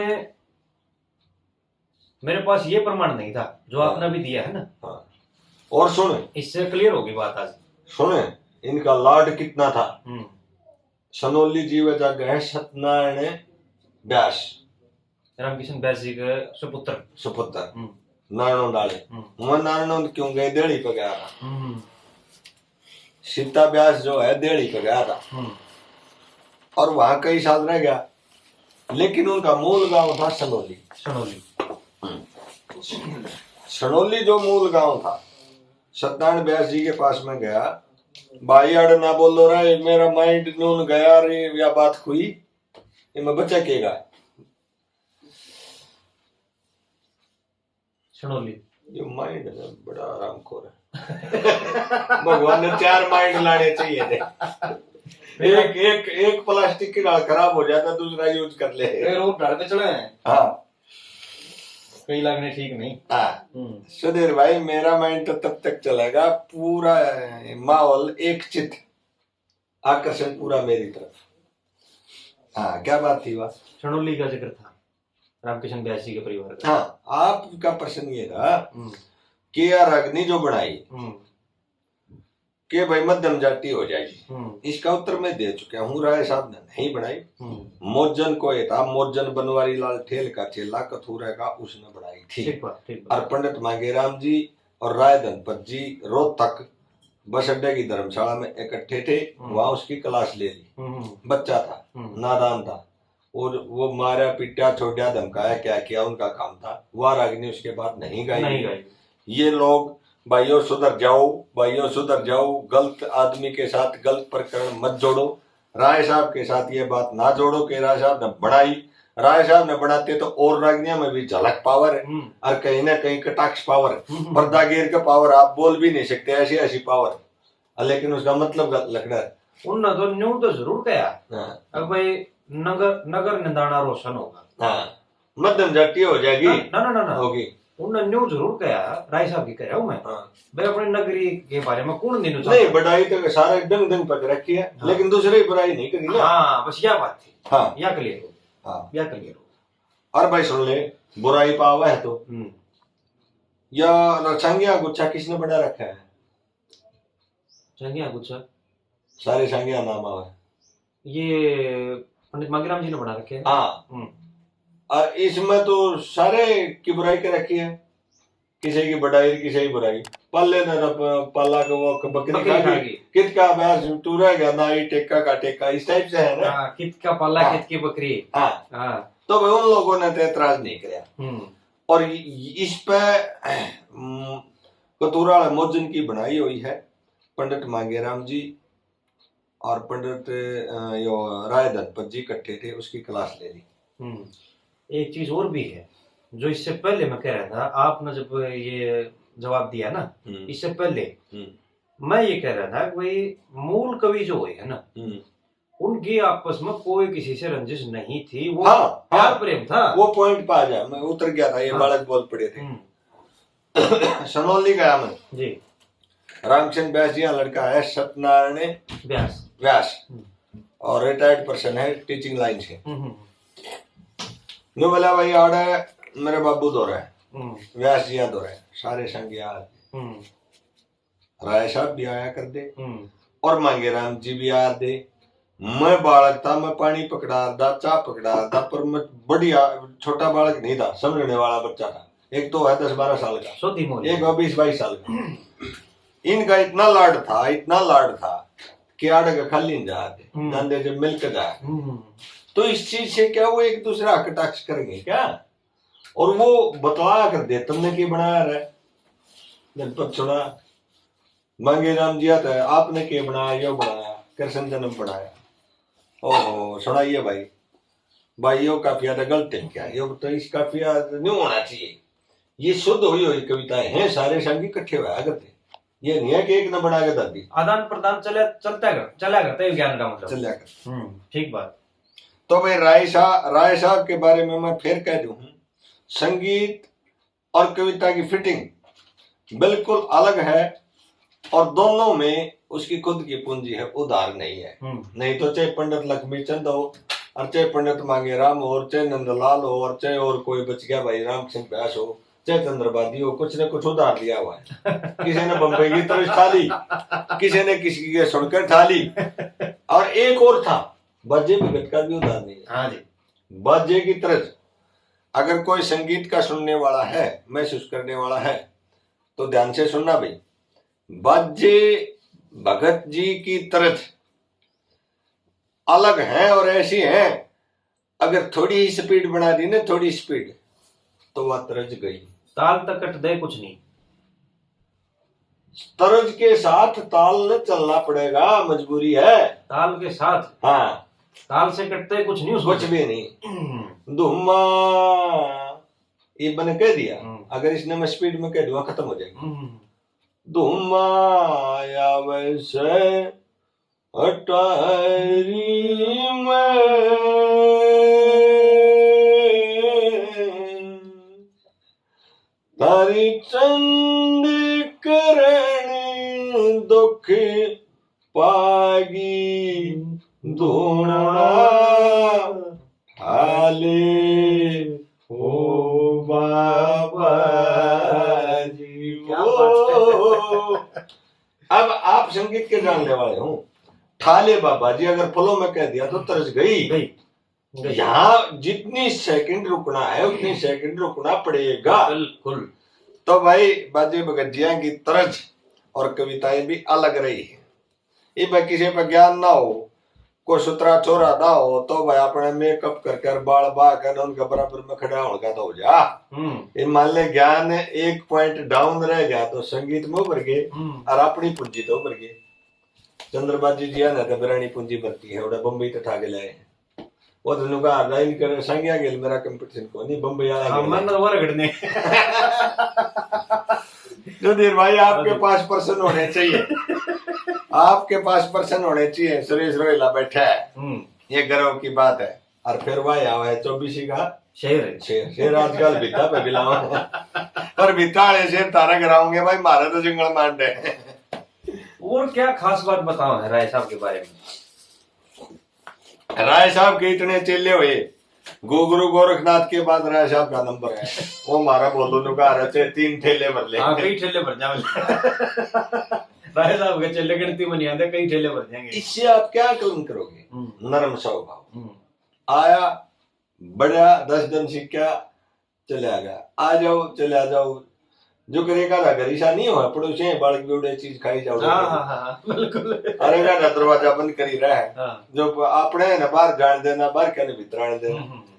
मेरे पास ये प्रमाण नहीं था जो हाँ। आपने भी दिया है ना। हाँ। और सुन। इससे क्लियर होगी बात आज। सुन, इनका लाड कितना था। हम्म। सनोली जी वे जागे हैं सत्यनारायण व्यास। रामकिशन व्यास जी के सुपुत्र। सुपुत्र। हम्म। नारायण डाले। हम्म। मैं नारायण क्यों गए, दिल्ली पे गया था। हम्म। सीता व्यास जो है, दिल्ली पे गया था। हम्म। और वहां कई साल रह गया, लेकिन उनका मूल गांव था सनोली। सनोली। हम्म। सनोली जो मूल गांव था, सत्यनारायण व्यास जी के पास में गया, "भाई, अड़ ना बोलो रे, मेरा माइंड नून गया रे, या बात हुई, ये मैं बच्चा केगा।" सनोली। ये माइंड है ना, बड़ा आरामखोर है। भगवान ने चार माइंड लाने चाहिए थे। एक, एक, एक प्लास्टिक की नाल खराब हो जाता, दूसरा यूज कर ले। ये रोड ढाल पे चले हैं। हाँ। कई लागने ठीक नहीं। हाँ। हम्म। सुधीर भाई, मेरा माइंड तो तब तक चलेगा, पूरा माहौल एक चित, आकर्षण पूरा मेरी तरफ। हाँ, क्या बात थी वह? सनोली का जिक्र था, रामकिशन व्यास जी के परिवार का। हाँ, आपका प्रश्न ये था हम्म। कि यार अग्नि जो बनाई, हम्म। के भाई मध्यम जाति हो जाएगी। हम्म। इसका उत्तर मैं दे चुका हूँ, राय साहब ने नहीं बनाई। हम्म। मोजन को ये था, मोजन बनवारी लाल ठेल का चेला कथूरा का, उसने बनाई थी। ठीक बात, ठीक बात। और पंडित मांगेराम जी और राय धनपत जी रोहतक बस अड्डे की धर्मशाला में इकट्ठे थे, हम्म। वहां उसकी क्लास ले ली। हम्म। बच्चा था, हम्म। नादान था, और वो मारा, पीटा, छोड़ा, धमकाया, क्या किया, उनका काम था। वह रागनी उसके बाद नहीं गाई। नहीं गाई। ये लोग, भाइयों सुधर जाओ, भाइयों सुधर जाओ, गलत आदमी के साथ गलत प्रकरण मत जोड़ो। राय साहब के साथ ये बात ना जोड़ो कि राय साहब ने बनाई। राय साहब ने बनाते तो और रागनियां में भी झलक पावर है, हम्म। और कहीं ना कहीं कटाक्ष पावर है, हम्म। पर्दा गिर के पावर, आप बोल भी नहीं सकते, ऐसी ऐसी पावर। लेकिन उसका मतलब गलत लगता है। उनने तो न्यू तो जरूर कहा, हाँ। अब भाई नगर, नगर निंदाना रोशन होगा। हाँ, मध्यम जाति हो जाएगी। ना, ना, ना, ना, ना। होगी। उनने न्यू जरूर कहा, राय साहब की कह रहा हूँ मैं। हाँ। भाई अपनी नगरी के बारे में कौन देना नहीं, चाहता? बढ़ाई तो सारे डंग डंग पक रखी है, हाँ। लेकिन दूसरे की बुराई नहीं करी ना। हाँ, बस यह बात थी। हाँ। या क्लियर हो। हाँ। या क्लियर हो। और भाई सुन ले, बुराई पावा है तो। हम्म। या ना छांगिया गुच्छा किसने बना रखा है? छांगिया गुच्छा। सारे छांगिया नाम आवे। ये पंडित मांगीराम जी ने बना रखे हैं। हाँ। हम्म। और इसमें तो सारे की बुराई कर रखी है, किसी की बढ़ाई, किसी की बुराई। पाले ने रब-, पाला को वो क-, बकरी बकरी खा खा गई। गई। कित का ब्याज तू रह गया ना, ये टेका का टेका, इस टाइप से है ना। हाँ, कित का पाला, हाँ। कित की बकरी। हाँ। हाँ। तो भाई उन लोगों ने तो एतराज नहीं कराया। हम्म। और इ-, इस पे, हम्म, कतूरा वाले मोजन की बनाई हुई है पंडित मांगेराम जी और पंडित, अ, यो राय धनपत जी इकट्ठे थे, उसकी क्लास ले ली। हम्म। एक चीज और भी है, जो इससे पहले मैं कह रहा था, आपने जब ये जवाब दिया ना, हम्म। इससे पहले हम्म। मैं ये कह रहा था कि भाई मूल कवि जो हुए है ना, हम्म। उनकी आपस में कोई किसी से रंजिश नहीं थी, वो हाँ, प्यार हाँ। प्रेम था। वो पॉइंट पे आ जाए, मैं उतर गया था, ये हाँ। बालक बोल पड़े थे। हम्म। सनौली गया मैं। जी। रामचंद व्यास जी का लड़का है सत्यनारायण व्यास। व्यास। हम्म। और रिटायर्ड पर्सन है टीचिंग लाइन से। हम्म, हम्म। न्यू बोला, "भाई, आड़े मेरे बाबू दौरा है।" हम्म। व्यास जी यहाँ दो रहे, सारे संग यहाँ आते। हम्म। राय साहब भी आया कर दे हम्म। और मांगेराम जी भी आया दे। मैं बालक था, मैं पानी पकड़ा था, चाय पकड़ा था, पर मैं बढ़िया छोटा बालक नहीं था, समझने वाला बच्चा था। एक तो है दस बारह साल का, सोधी मोली। एक है बीस बाईस साल का। इनका इतना लाड था, इतना लाड था कि आड़े का खाली नहीं जाते, हम्म। जाते जब मिल के जाए। हम्म। तो इस चीज से क्या वो एक दूसरा कटाक्ष करेंगे क्या? और वो बतला कर दे, तुमने के बनाया रे? जब पछड़ा मांगेराम जी आता है, आपने के बनाया, यो बनाया, कृष्ण जन्म बनाया। ओहो, सुनाइए भाई, भाई यो काफिया तो गलत है क्या? यो तो इस काफिया तो नहीं होना चाहिए। ये शुद्ध हुई हुई कविताएं हैं, सारे संग इकट्ठे हुआ करते। ये नहीं है कि एक ने बना के दे दी। आदान प्रदान चले, चलता कर, चला करता है ज्ञान का मतलब। चला कर। हम्म, ठीक बात। तो भाई राय साहब, राय साहब के बारे में मैं फिर कह दूं, संगीत और कविता की फिटिंग बिल्कुल अलग है और दोनों में उसकी खुद की पूंजी है, उधार नहीं है। हम्म। नहीं तो चाहे पंडित लक्ष्मी चंद हो और चाहे पंडित मांगेराम हो और चाहे नंदलाल हो और चाहे और कोई बच गया भाई राम सिंह व्यास हो, चाहे चंद्रबादी हो, कुछ ने कुछ उधार लिया हुआ है। किसी ने बम्बई की तर्ज ठा ली, किसी ने किसी की सुनकर ठा ली। और एक और था, बाजे भगत का भी उधार नहीं है। हाँ जी। बाजे की तर्ज, अगर कोई संगीत का सुनने वाला है, महसूस करने वाला है, तो ध्यान से सुनना भाई। बाजे भगत जी की तर्ज अलग हैं और ऐसी हैं, अगर थोड़ी ही स्पीड बना दी ना, थोड़ी स्पीड, तो वह तर्ज गई। ताल तक कट दे कुछ नहीं। तर्ज के साथ ताल न चलना पड़ेगा, मजबूरी है। ताल के साथ? हाँ। ताल से कटते कुछ नहीं उसमें। कुछ भी नहीं। धुम्मा, ये मैंने कह दिया, हम्म। अगर इसने मैं स्पीड में कह दूंगा, खत्म हो जाएगी। हम्म। धुम्मा आवे से अटारी में, तारी चंडी करणी दुख पागी धूणा ठाले ओ बाबा जी। क्या बात है। अब आप संगीत के जानने वाले हो, ठाले बाबा जी अगर पलों में कह दिया तो तर्ज गई। गई। गई। यहाँ जितनी सेकंड रुकना है, उतनी सेकंड रुकना पड़ेगा। बिल्कुल। तो भाई, बाजे भगत जिया की तर्ज और कविताएं भी अलग रही है। इब किसी पे ज्ञान ना हो, कोई सुथरा छोरा ना हो, तो भाई, अपने मेकअप कर कर, बाल बहा कर, उनके बराबर में खड़ा होने का तो हो जा। हम्म। ये मान ले, ज्ञान एक पॉइंट डाउन रह गया, तो संगीत में उभर गए हम्म। और अपनी पूंजी तो उभर गए। चंद्रबाजी जिया ने तो बिरानी पूंजी भरती है, उड़ा बम्बई तो ठा के लाए हैं। वो तो नुका लाइन कर संज्ञा गेल मेरा कंपटीशन को नहीं, बम्बई आया हाँ, गेल। मन वो रगड़ने। सुधीर भाई, आपके हाँ जी। पास पर्सन होने चाहिए। आपके पास पर्सन होने चाहिए। सुरेश रोहिला बैठा है, हम्म। ये गर्व की बात है। और फिर वह आया है चौबीसी का शेर है। शेर, शेर आजकल बीता पे बिलावा। पर बीता वाले शेर तारा कराओगे भाई, मारे तो जंगल मांडे। और क्या खास बात बताओ है राय साहब के बारे में? राय साहब के इतने चेले हुए, गो-, गुरु गोरखनाथ के बाद राय साहब का नंबर है। वो हमारा बोलो नुका रहे, चाहे तीन ठेले भर ले। हाँ, कई ठेले भर जावे। राय साहब के चेले गिनती में नहीं आते, कई ठेले भर जाएंगे। इससे आप क्या आकलन करोगे? हम्म। नरम स्वभाव। हम्म। आया, बढ़िया, दस दिन सीखा, चले आ गया, आ जाओ, चले आ जाओ। जो करे का घर ऐसा नहीं हो, पड़ोसी हैं, बालक भी उड़े चीज खाई जाओ। हाँ, हाँ, हाँ, हाँ, बिल्कुल। अरे का दरवाजा बंद करी रहा है। हाँ। जो अपने है ना, बाहर जान देना, बाहर कहने भीतर आने देना। हम्म, हम्म, हम्म।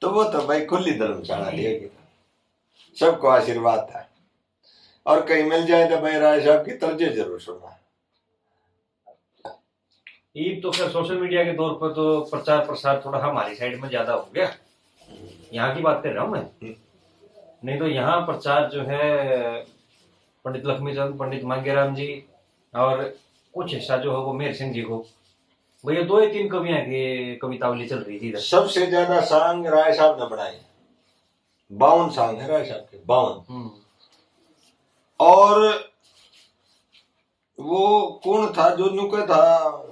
तो वो तो भाई खुली धर्मशाला हम्म। लिएगी, सबको आशीर्वाद था। और कहीं मिल जाए तो भाई राय साहब की तर्जे जरूर सुनना। ईब तो खैर सोशल मीडिया के दौर पर तो प्रचार प्रसार थोड़ा हमारी साइड में ज्यादा हो गया, यहाँ की बात कर रहा हूँ मैं। हम्म। नहीं तो यहाँ प्रचार जो है पंडित लक्ष्मी चंद, पंडित मांगेराम जी और कुछ हिस्सा जो है वो मेहर सिंह जी को, भैया दो ही तीन कवियां की कवितावली चल रही थी इधर। सबसे ज्यादा सांग राय साहब ने बनाए, बावन सांग है राय साहब के, बावन। हम्म। और वो कौन था जो न्यू कहता था,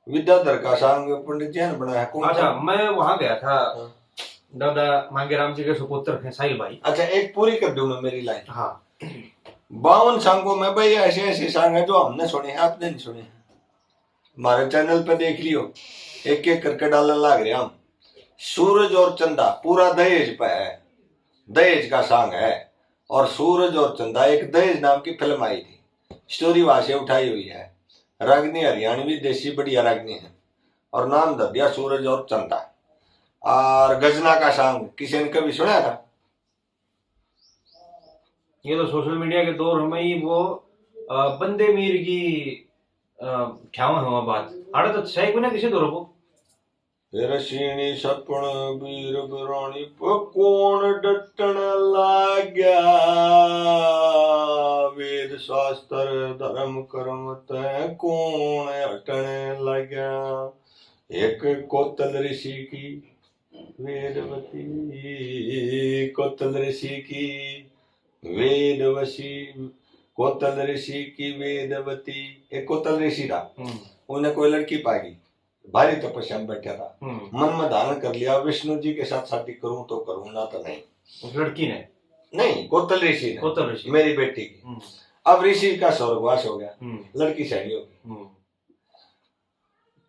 विद्याधर का सांग पंडित जी ने बनाया, कौन अच्छा, था? मैं वहां गया था। हाँ। दादा मांगेराम जी के सुपुत्र हैं साहिल भाई। अच्छा, एक पूरी कर दूं मैं मेरी लाइन। हाँ। बावन सांगों में भाई ऐसे ऐसे सांग है जो हमने सुने हैं, आपने नहीं सुने हैं। हमारे चैनल पे देख लियो, एक एक करके डालन लाग रहे हम। सूरज और चंदा पूरा दहेज पे है, दहेज का सांग है। और सूरज और चंदा एक दहेज नाम की फिल्म आई थी, स्टोरी वहां से उठाई हुई है। रागनी हरियाणवी देसी बढ़िया रागनी है, और नाम दबिया सूरज और चंदा। और गजना का सांग किसी ने कभी सुना था? ये तो सोशल मीडिया के दौर में ही वो अ, बंदे मीर की अ, ठावा हुआ बात। आड़े तो सही को ना किसी दौर को। फिर सीनी सपन बीर बरानी पे कौन डटन लाग्या? वेद शास्त्र धर्म कर्म ते कौन हटन लाग्या? एक कोतल ऋषि की वेदवती, कोतल ऋषि की वेदवशी, कोतल ऋषि की वेदवती। एक कोतल ऋषि था, हम्म। उन्हें कोई लड़की पा गई, भारी तपस्या में बैठा था। हम्म। मन में धारण कर लिया, विष्णु जी के साथ शादी करूं तो करूं, ना तो नहीं। उस लड़की ने? नहीं, कोतल ऋषि ने। कोतल ऋषि। मेरी बेटी की। हम्म। अब ऋषि का स्वर्गवास हो गया, हम्म। लड़की सैनी हो गई। हम्म।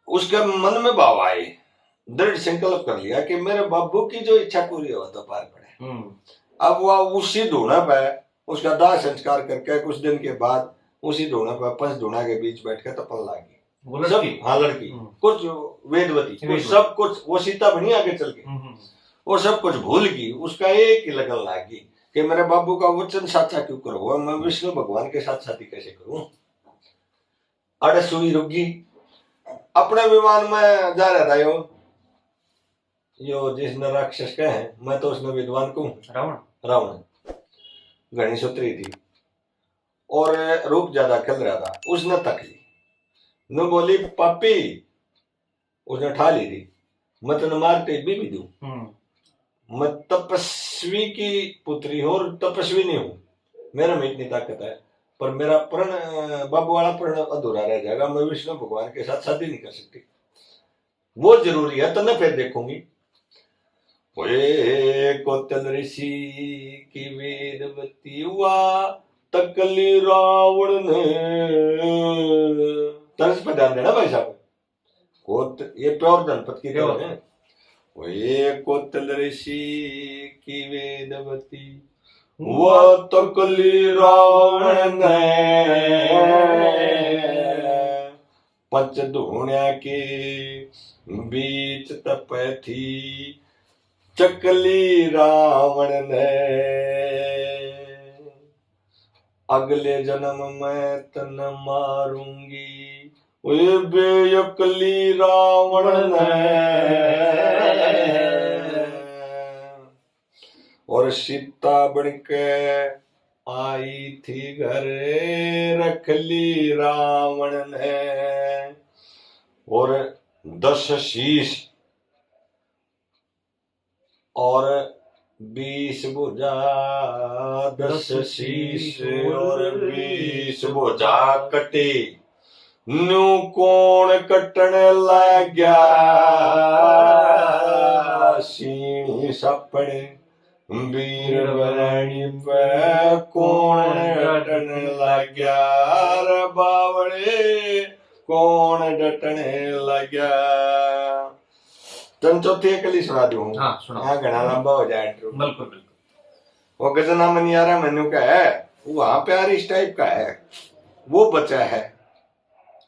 उसके मन में भाव आए, दृढ़ संकल्प कर लिया कि मेरे बाबू की जो इच्छा पूरी हो तो पार पड़े। हम्म। अब वह उसी धूणा पे उसका दाह संस्कार करके कुछ दिन के बाद उसी धूणा पे पंच धूणा के बीच बैठ के तपन लागी। वो सब, लड़की? हाँ लड़की, हम्म। कुछ वेदवती, कुछ वेदवती। सब कुछ, वो सीता बनी आगे चल के, हम्म, हम्म। वो सब कुछ भूल गई। उसका एक ही लगन लाग गई कि मेरे बाबू का वचन साचा क्यों करो, मैं विष्णु भगवान के साथ शादी कैसे करूं? अड़े सुई रुक गई। अपने विमान में जा रहा था यो, यो जिसने राक्षस कहे हैं, मैं तो उसने विद्वान कहूं। रावण। रावण घनी सुथरी थी और रूप ज्यादा खिल रहा था। उसने तक ली, नु बोली, "पापी।" उसने ठा ली थी, "मैं तने मार के भी, भी दूं। हम्म। मैं तपस्वी की पुत्री हूं और तपस्वी नहीं हूं, मेरे में इतनी ताकत है, पर मेरा प्रण, बाबू वाला प्रण अधूरा रह जाएगा, मैं विष्णु भगवान के साथ शादी नहीं कर सकती। वो जरूरी है, तन्ने फिर देखूंगी।" ओए कोतल ऋषि की वेदवती वा तकली रावण ने। तर्ज पर ध्यान देना भाई साहब। कोत, ये प्योर जनपद की तरह है। ओए कोतल ऋषि की वेदवती वा तकली रावण ने। पंच धूणिया के बीच तपै थी चकली रावण ने। अगले जन्म में तन मारूंगी, ओए बेअकली रावण ने। और सीता बन के आई थी घर, रख ली रावण ने। और दस शीश और बीस भुजा, दस शीश और बीस भुजा कटी, न्यू कौन कटन लाग्या? सीणी सापण बीर बरानी पे कौन डटन लाग्या? रे बावले, कौन डटन लाग्या? तन चौथी अकली सुना दूं। हाँ, सुनाओ। हाँ, घना लंबा हो जाए इंटरव्यू। बिल्कुल, बिल्कुल। वो गजना मनियारा मनु का है, वो वहां प्यार इस टाइप का है, वो बचा है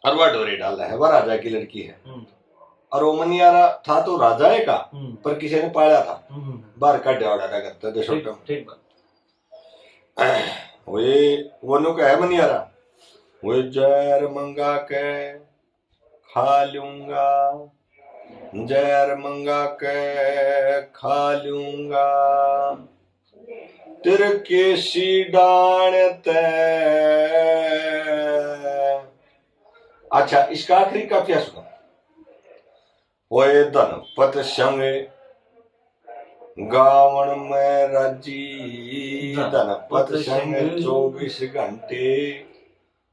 और वह डोरी डाला है, वह राजा की लड़की है। हम्म, और वो मनियारा था तो राजा है का, हम्म, पर किसी ने पाला था, हम्म। बाहर काढ़ दिया था घर से, ठीक, छोटा। ठीक बात। वे वो नु कहे मनियारा, वे जहर मंगा के खा लूंगा, जहर मंगा के खा लूंगा, तेरे केसी डाण ते। अच्छा, इसका आखिरी काफिया सुनो। ओए धनपत संग गावण में राजी, धनपत संग चौबीस घंटे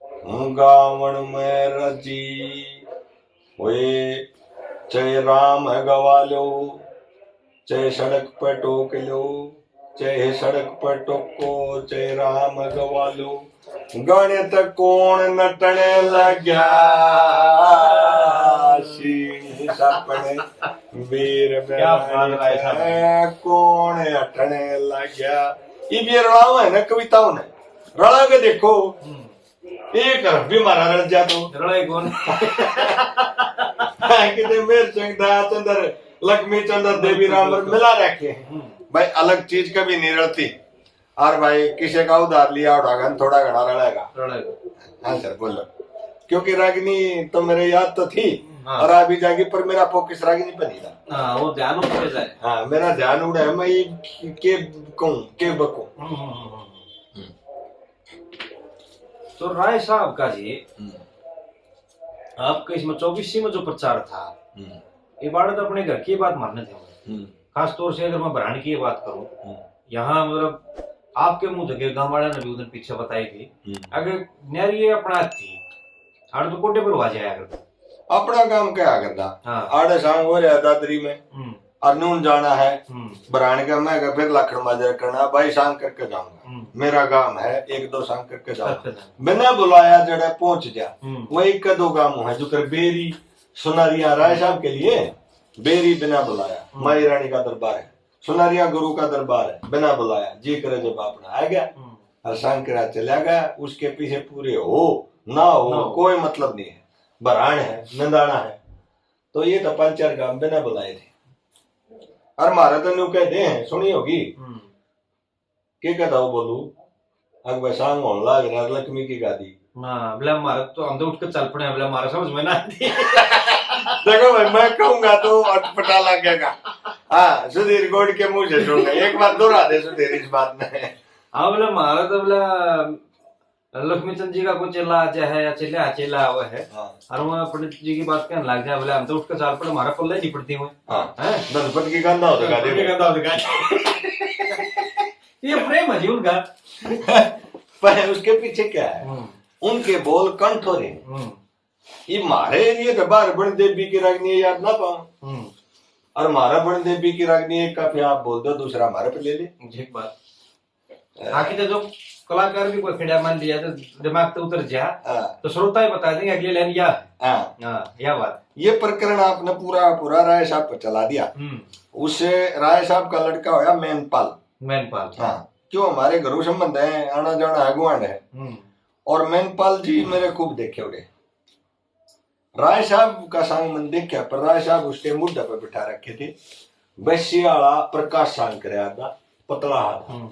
हूँ गावण में राजी। ओए चाहे राम गवा लो, चाहे सड़क पर टोक लो, चाहे सड़क पर टोको, चाहे राम गवा लो, गाने तक कौन नटने लग्या। शीश अपने वीर क्या बात है भाई साहब। कौन हटने लग्या। इब ये रड़ाव है ना कविताओं ने, रड़ा के देखो। हम्म। एक हरफ भी मारा रल जा तो। रड़े कौन? कितने मेर चंद, दया चंद्र, लक्ष्मी चंद्र, देवी राम और मिला रखे हैं। हम्म। भाई, अलग चीज कभी नहीं रलती। और भाई, किसी का उधार लिया उठागन, थोड़ा घना रलेगा। रलेगा। हाँ सर, बोलो। क्योंकि रागनी तो मेरे याद तो थी, हाँ। और आ भी जाएगी, पर मेरा फोकस रागनी पर नहीं था। हाँ, वो ध्यान उड़ पे जाए। हाँ, मेरा ध्यान उड़ा है, मैं ये के कहूँ, के बकूँ। हम्म, हम्म, हम्म, हम्म। हम्म। तो राय साहब का जी, हम्म। आपके इसमें चौबीसी में जो प्रचार था, हम्म। ये बात तो अपने घर की बात मानने थे। हम्म। खास तौर से अगर मैं ब्रांड की ये बात करूं, हम्म। यहाँ मतलब आपके मुंह धके गांव वाला ने भी उधर पीछे बताई थी। हम्म। अगर न्यारी ये अपना थी, आड़ तो कोटे पर हुआ जाया करता। अपना काम क्या करता? हाँ। आड़े सांग हो रहा दादरी में। हम्म। और नून जाना है, हम्म। ब्रांड का मैं क्या फिर लखन माजरा करना, भाई सांग करके जाऊंगा। हम्म। मेरा काम है, एक दो सांग करके जाऊंगा। करके जाऊंगा। बिना बुलाया जड़ा पहुंच जा, हम्म। वो एक का दो काम है, जो कर बेरी, सुनारिया राय साहब के लिए, बेरी बिना बुलाया, हम्म। माई रानी का दरबार है, सुनारिया गुरु का दरबार है, बिना बुलाया, जी करे जब अपना आ गया, हम्म। और सांग करा चला गया, उसके पीछे पूरे हो, ना हो, ना हो। कोई मतलब नहीं है। ब्रांड है, नंदाना है। तो ये तो पांच चार काम बिना बुलाए थे। और म्हारे तो न्यू कह दे हैं, सुनी होगी। हम्म। के कहता हो बोलू, अग भाई सांग होने लाग रहा, लक्ष्मी की गादी। हाँ, बोले, म्हारे तो हम तो उठ के चल पड़े हैं, बोले, म्हारे समझ में ना आती। देखो भाई, मैं कहूंगा तो अटपटा लगेगा। हाँ, सुधीर गोड़ के मुंह से सुनना, एक बार दोहरा दे सुधीर इस बात में। हाँ, बोले, म्हारे तो बोले, लक्ष्मी चंद जी का कोई चेला आ जाए है या चेला, चेला आवे है। हाँ। और वो पंडित जी की बात कहने लग जाए, बोले, हम तो उठ के चाल पड़े, हमारा पल्ले नहीं पड़ती हुए। हाँ। हैं? धनपत की गंदा हो तो धनपत की गंदा हो तो। ये प्रेम है जी उनका। पर उसके पीछे क्या है? हम्म। उनके बोल कंठ हो रहे हैं। हम्म। ये म्हारे एरिया के बाहर बन देवी की रागनी याद ना पाऊं। हम्म। और म्हारा बन देवी की रागनी एक काफी आप बोल दो, दूसरा हमारे पे ले ले। ठीक बात। हाँ। आखिर तो जो कलाकार भी कोई खड़ा मान लिया तो दिमाग तो उतर जा, हाँ। तो श्रोता ही बता देंगे अगली लाइन या है। हाँ। हाँ, या बात। ये प्रकरण आपने पूरा, पूरा राय साहब पर चला दिया। हम्म। उससे राय साहब का लड़का होया मैनपाल। मैनपाल। हाँ, क्यों हमारे घरों संबंध है, आना जाना है, गुआंढ है। हम्म। और मैनपाल जी मेरे खूब देखे उड़े। राय साहब का सांग मन देखा, पर राय साहब उसके मुड्ढे पर बिठा रखे थे। बस्सी वाला प्रकाश सांग करे आदा, पतला हाथ। हम्म।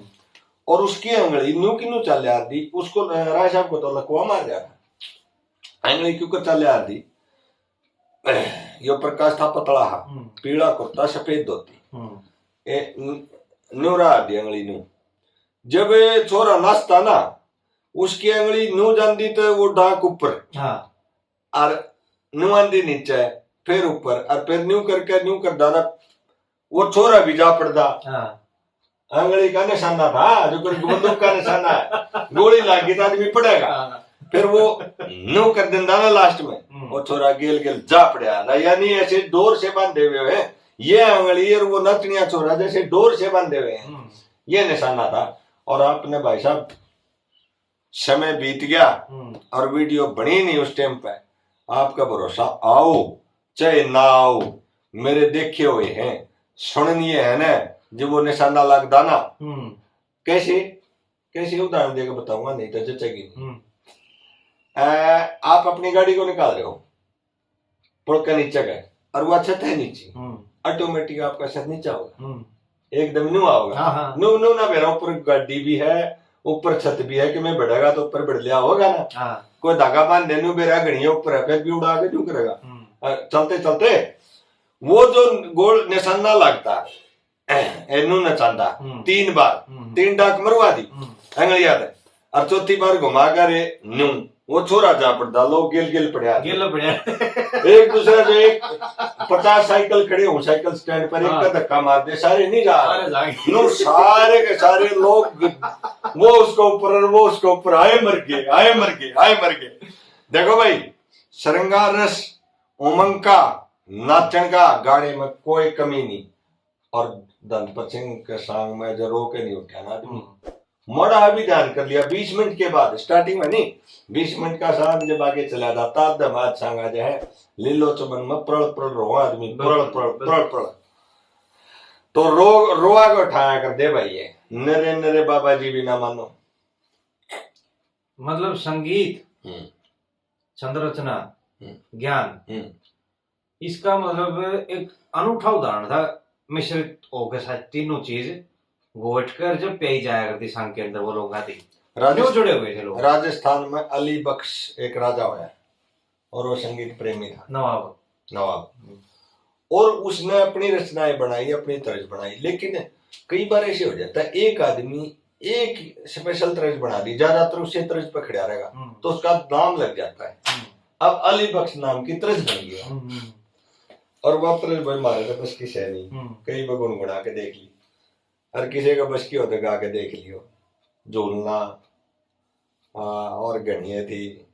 और उसकी आंगली न्यू की न्यू चल यार दी, उसको, अ, राय साहब को तो लकवा मार रहा था। आंगली क्यों कर चल यार दी। यो प्रकाश था पतला हा, हम्म। पीला कुर्ता, सफेद धोती। हम्म। ए, न-, न्यू रहा दी आंगली न्यू। जब ये छोरा नाचता ना, उसकी आंगली न्यू जाती तो वो डांक ऊपर। हाँ। और न्यू आंदी नीचे, फिर ऊपर, और फिर न्यू करके न्यू कर डाला। वो छोरा भी जा पड़दा। हाँ। आंगली का निशाना था, जो कोई बंदूक का निशाना है, गोली लागी तो आदमी पड़ेगा। हाँ। फिर वो न्यू कर देंदा ना लास्ट में, हम्म। वो छोरा गेल गेल जा पड़ा। यानी ऐसे डोर से बांधे हुए हैं, ये आंगली और वो नचनिया छोरा जैसे डोर से बांधे हुए हैं, हम्म। ये निशाना था। और आपने भाई साहब समय बीत गया हम्म। और वीडियो बनी नहीं उस टाइम पे। आपका भरोसा आओ चाहे ना आओ, मेरे देखे हुए हैं, सुननिए है ना, जब वो निशाना लगदा ना। हम्म। कैसे, कैसे उदाहरण देके बताऊंगा, नहीं तो जचेगी नहीं। हम्म। अ, आप अपनी गाड़ी को निकाल रहे हो, पुल का नीचे गए और वो छत है नीचे, हम्म। ऑटोमेटिक आपका छत नीचे होगा, हम्म। एकदम न्यू आओगा। हाँ, हाँ। न्यू, न्यू ना बेरा, ऊपर गाड़ी भी है, ऊपर छत भी है, कि मैं बढ़ेगा तो ऊपर बढ़ लिया होगा ना। हाँ। कोई धागा बांध दे, न्यू बेरा घड़िया ऊपर है, फिर भी उड़ा के क्यों करेगा? हम्म। और चलते चलते वो जो गोल निशाना लगता है, ए, न्यू नचांदा, हम्म। तीन बार, हम्म। तीन डाक मरवा दी, हम्म। अंगलिया दे, और चौथी बार घुमा कर न्यू, वो छोरा जा पड़दा, लोग गेल गेल पड़या। गेल पड़या। एक दूसरा जो एक पचास साइकिल खड़े हो साइकिल स्टैंड पर, एक हाँ। का धक्का मार दे, सारे नहीं जा रहे। सारे जा गए। नो, सारे के सारे लोग, वो उसके ऊपर और वो उसके ऊपर, आए मर गए, आए मर गए, आए मर गए। देखो भाई, श्रृंगार रस, उमंग का, नाचन का, गाने में कोई कमी नहीं। और धनपत सिंह के सांग में जो रो के नहीं उठा ना आदमी, हम्म। मोड़ा अभी ध्यान कर लिया, बीस मिनट के बाद, starting में नहीं, बीस मिनट का सांग जब आगे चला जाता, आधा मात सांग आ जाए, लीलो चमन में प्रल प्रल रो आदमी, प्रल प्रल, प्रल प्रल। तो रो, रोआ को उठाया कर दे भाई, ये नरे नरे बाबा जी भी ना मानो। मतलब संगीत, हम्म। छंद रचना, हम्म। ज्ञान, हम्म। इसका मतलब एक अनूठा उदाहरण था मिश्रित होकर, सारी तीनों चीज घोट कर जब प्याई जाया करती सांग के अंदर, वो लोग आते ही राजस्थ-, न्यू जुड़े हुए थे लोग। राजस्थान में अली बख्श एक राजा होया और वो संगीत प्रेमी था। नवाब। नवाब। हम्म। और उसने अपनी रचनाएं बनाई, अपनी तर्ज बनाई, लेकिन कई बार ऐसे हो जाता है, एक आदमी एक special तर्ज बना दी, ज्यादातर उसे तर्ज पे खड़ा रहेगा, हम्म। तो उसका नाम लग जाता है। हम्म। अब अली बख्श नाम की तर्ज बन गया। हम्म, हम्म। और वह तर्ज भाई मारे तो बस की सै नहीं, हम्म। कई बार गुनगुना के देख ली, और किसी का बस की हो तो गा के देख लियो। झूलना, हाँ, और घणिए थी,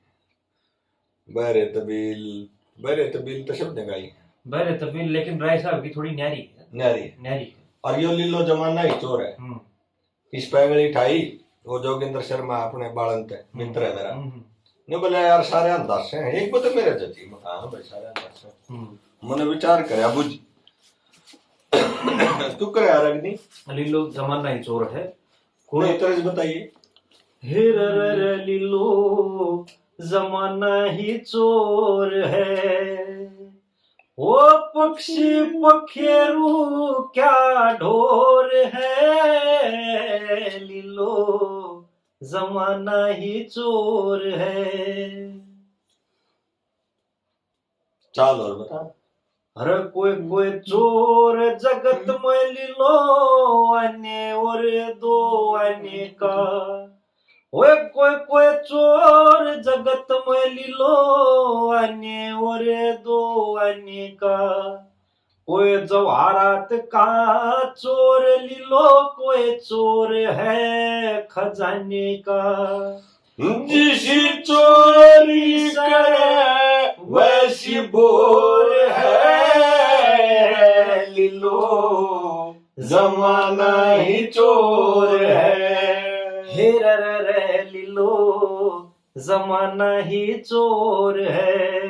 बहरे तबील, बहरे तबील तो सबने गाई। बहरे तबील, लेकिन राय साहब की थोड़ी न्यारी है। न्यारी है। न्यारी है। और यो लीलो जमाना ही चोर है। हम्म। इस पैंगली ठाई, वो जोगिंदर शर्मा अपने बालन ते, हम्म। मित्र है मेरा। हम्म, हम्म। ने बोला, "यार, सारे अंदाज से हैं, एक बार तो मेरे जची मत।" हाँ भाई, सारे अंदाज से। हम्म। मैंने विचार करया, बुझ, तू करे यार अग्नि। लीलो जमाना ही चोर है। कोई नहीं, तर्ज बताइए। हे रे रे रे लीलो, जमाना ही चोर है। ओ पक्षी पखेरू क्या ढोर है, लीलो जमाना ही चोर है। चाल और बता। अरे कोई कोई चोर जगत में लीलो आने और दो आने का। ओए कोई कोई चोर जगत में लीलो आने और दो आने का। कोई जवाहरात का चोर लीलो, कोई चोर है खजाने का। जिसी चोरी करे वैसी बोर है, लीलो जमाना ही चोर है। हे रे रे रे लीलो, जमाना ही चोर है।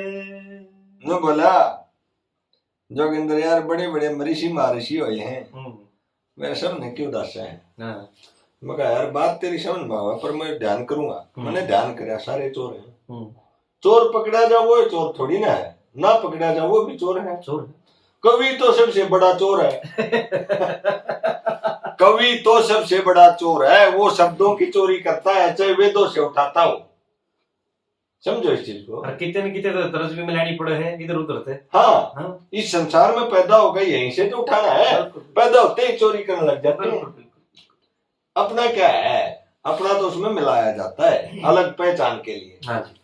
नु बोला, जोगिंदर यार, बड़े बड़े मरीसी महर्षि होए हैं, हम्म। वे सब ने क्यों दस है? हाँ। मैं कहा, "यार, बात तेरी समझ में आवे, पर मैं ध्यान करूंगा।" हम्म। मैंने ध्यान करया, सारे चोर हैं। हम्म। चोर पकड़ा जा, वो चोर थोड़ी ना है, ना पकड़ा जा, वो भी चोर है। चोर है। कवि तो सबसे बड़ा चोर है। कवि तो सबसे बड़ा चोर है, वो शब्दों की चोरी करता है, चाहे वेदों से उठाता हो। समझो इस चीज को। और कितने न कितने तो तर्ज भी मिलानी पड़े है इधर उधर से। हाँ, हाँ। इस संसार में पैदा होकर यहीं से तो उठाना है। बिल्कुल। पैदा होते ही चोरी करने लग जाते हैं। बिल्कुल, बिल्कुल। अपना क्या है, अपना तो उसमें मिलाया जाता है, हम्म। अलग पहचान के लिए। हाँ जी।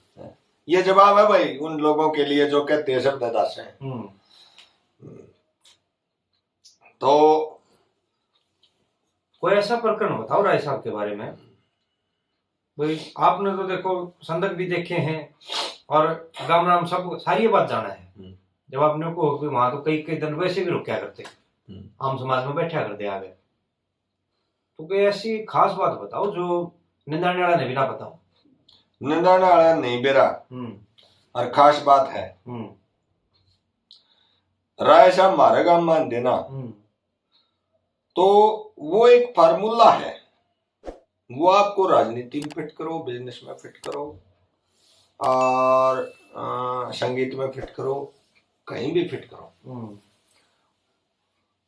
ये जवाब है भाई उन लोगों के लिए जो कहते हैं शब्द दास हैं। हम्म। तो कोई ऐसा प्रकरण बताओ राय साहब के बारे में। भाई, आपने तो देखो संदक भी देखे हैं और गाम राम सब सारी ये बात जाना है। हम्म। जब आपने को कोई वहां तो कई कई दिन वैसे भी रुकया करते, हम्म। आम समाज में बैठा करते आगे। तो कोई ऐसी खास बात बताओ जो निंदाने वाला ने भी ना बताओ। निंदाने वाला नहीं बेरा। हम्म। और खास बात है। हम्म। राय साहब म्हारे गाम में आंदे ना, हम्म। तो वो एक फार्मूला है, वो आपको राजनीति में फिट करो, बिजनेस में फिट करो, और अ, संगीत में फिट करो, कहीं भी फिट करो। हम्म।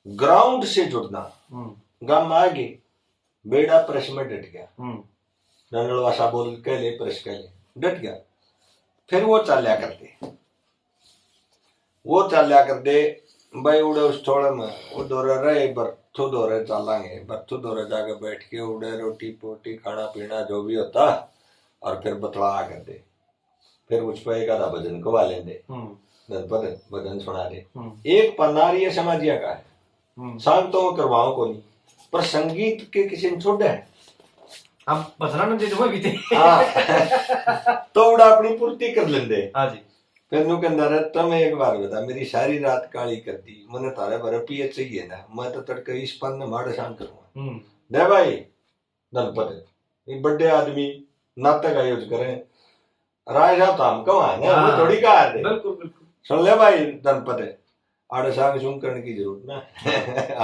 ग्राउंड से जुड़ना। हम्म। गाम में आ गए, बेड़ा प्रेस में डट गया। हम्म। डंडलवासा बोल कह ले, प्रेस कह ले, डट गया। फिर वो चाल्या करते, वो चाल्या करते भाई, उड़े उस थोड़े में, वो दौरे रहे, बर्थू दौरे चालांगे, बर्थू दौरे जाके बैठ के उड़े रोटी पोटी खाना पीना जो भी होता, और फिर बतला करते। फिर उस पर एक आधा भजन गवा लेंदे। हम्म। धनपत भजन सुना दे। हम्म। एक पन्ना रही है समाजिया का है। हम्म। शांत तो वो करवाओ को नहीं, पर संगीत के किसी ने छोड़ा है। अब भजना ने दे दो भी थे। हाँ। तो उड़ा अपनी पूर्ति कर लेंदे। हाँ जी। फिर न्यू कहंदा रहा, "तम एक बार बता, मेरी सारी रात काली कर दी, मने थारे भरे पिए चाहिए ना, मैं तो तड़के इस पान ने माड़े शाम करूंगा।" हम्म। दे भाई, धनपत, ये बड़े आदमी नाटक आयोज करें, राय साहब तो हम कहाँ है ना, वो हाँ, थोड़ी कहा दे। बिल्कुल, बिल्कुल। सुन ले भाई धनपत, आड़े सांग शूंग करने की जरूरत ना।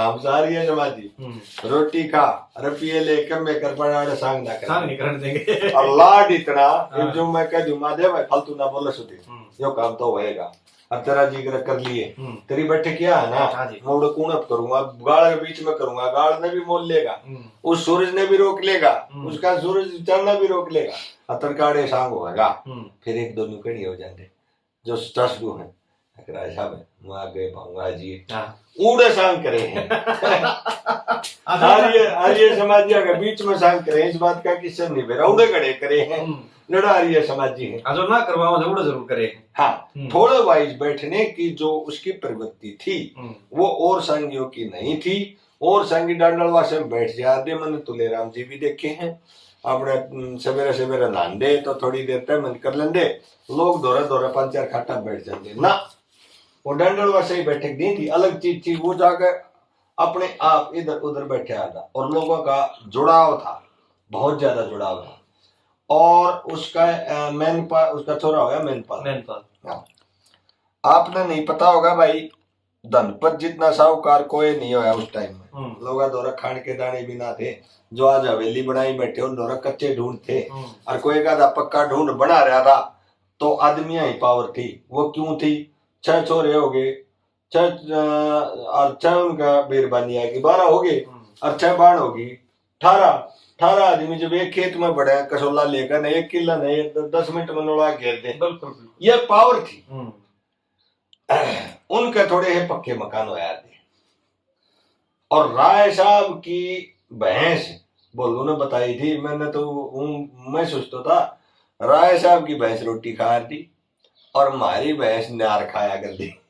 हम सारी है समाजी। हम्म। रोटी खा, रुपये ले, कमे कर, पर आड़े सांग ना कर। सांग नहीं करने देंगे। और लाड इतना, हाँ। जो मैं कह दूं, "माँ दे भाई, फालतू ना बोले सुधीर। हम्म। यो काम तो होएगा।" और तेरा जिक्र कर लिए। हम्म। तेरी बैठक क्या है ना, हाँ जी। मैं उड़े कूणप करूंगा, गाल के बीच में करूंगा, गाल ने भी मोल लेगा। हम्म। उस सूरज ने भी रोक लेगा, हम्म। उसका सूरज चढ़ना भी रोक लेगा। और तड़के आड़े सांग होएगा। हम्म। फिर एक दो न्यू कड़ी हो जाते। जो ससुर है, अगर ऐसा है, मैं आगे पाऊंगा जी। हाँ। उड़े सांग करे हैं। अच्छा। आर्य, आर्य समाजिया के बीच में सांग करे हैं, इस बात का किससे नहीं बेरा, उड़े खड़े करे हैं। हम्म। लड़ा आर्य समाजी है। हाँ, जो ना करवाओ, जो उड़े जरूर करे हैं। हाँ, हम्म। थोड़े वाइज बैठने की जो उसकी प्रवृत्ति थी, हम्म। वो और संगियों की नहीं थी। और संगी डांडलवा से बैठ जाते, मैंने तुलेराम जी भी देखे हैं, अपने, हम्म, सवेरे सवेरे नहांदे तो थोड़ी देर तक मन कर लेंदे, लोग धोरे धोरे पांच चार खाटा बैठ जाते ना। वो डांडलवा से ही बैठक नहीं थी, अलग चीज थी। वो जाके अपने आप इधर उधर बैठे आता और लोगों का जुड़ाव था, बहुत ज्यादा जुड़ाव था। और उसका, अ, मैनपा-, उसका छोरा होया मैनपाल। मैनपाल। हाँ। आपने नहीं पता होगा भाई, धनपत जितना साहूकार कोई नहीं होया उस टाइम में। हम्म। लोगा धोरा खान के दाने भी ना थे। जो आज हवेली बनाई बैठे हो, धोरा कच्चे ढूंढ थे। हम्म। और कोई का आधा पक्का ढूंढ बना रहा था, तो आदमियां ही पावर थी। वो क्यों थी? छह छोरे हो गए, छह, अ, और छह उनका बीरबानी आएगी, बारह हो गए। हम्म। और छह बाण होगी, अठारह। अठारह आदमी जब एक खेत में बड़े कसोला लेकर ना, एक किला ने, एक द-, दस मिनट में नोला घेर दे। बिल्कुल, बिल्कुल। ये पावर थी। हम्म। उनके थोड़े है पक्के मकान होया थे। और राय साहब की भैंस भोलू ने बताई थी, मैंने तो ऊं, मैं सोचता था, राय साहब की भैंस रोटी खा रही थी और हमारी भैंस नार खाया कर दी।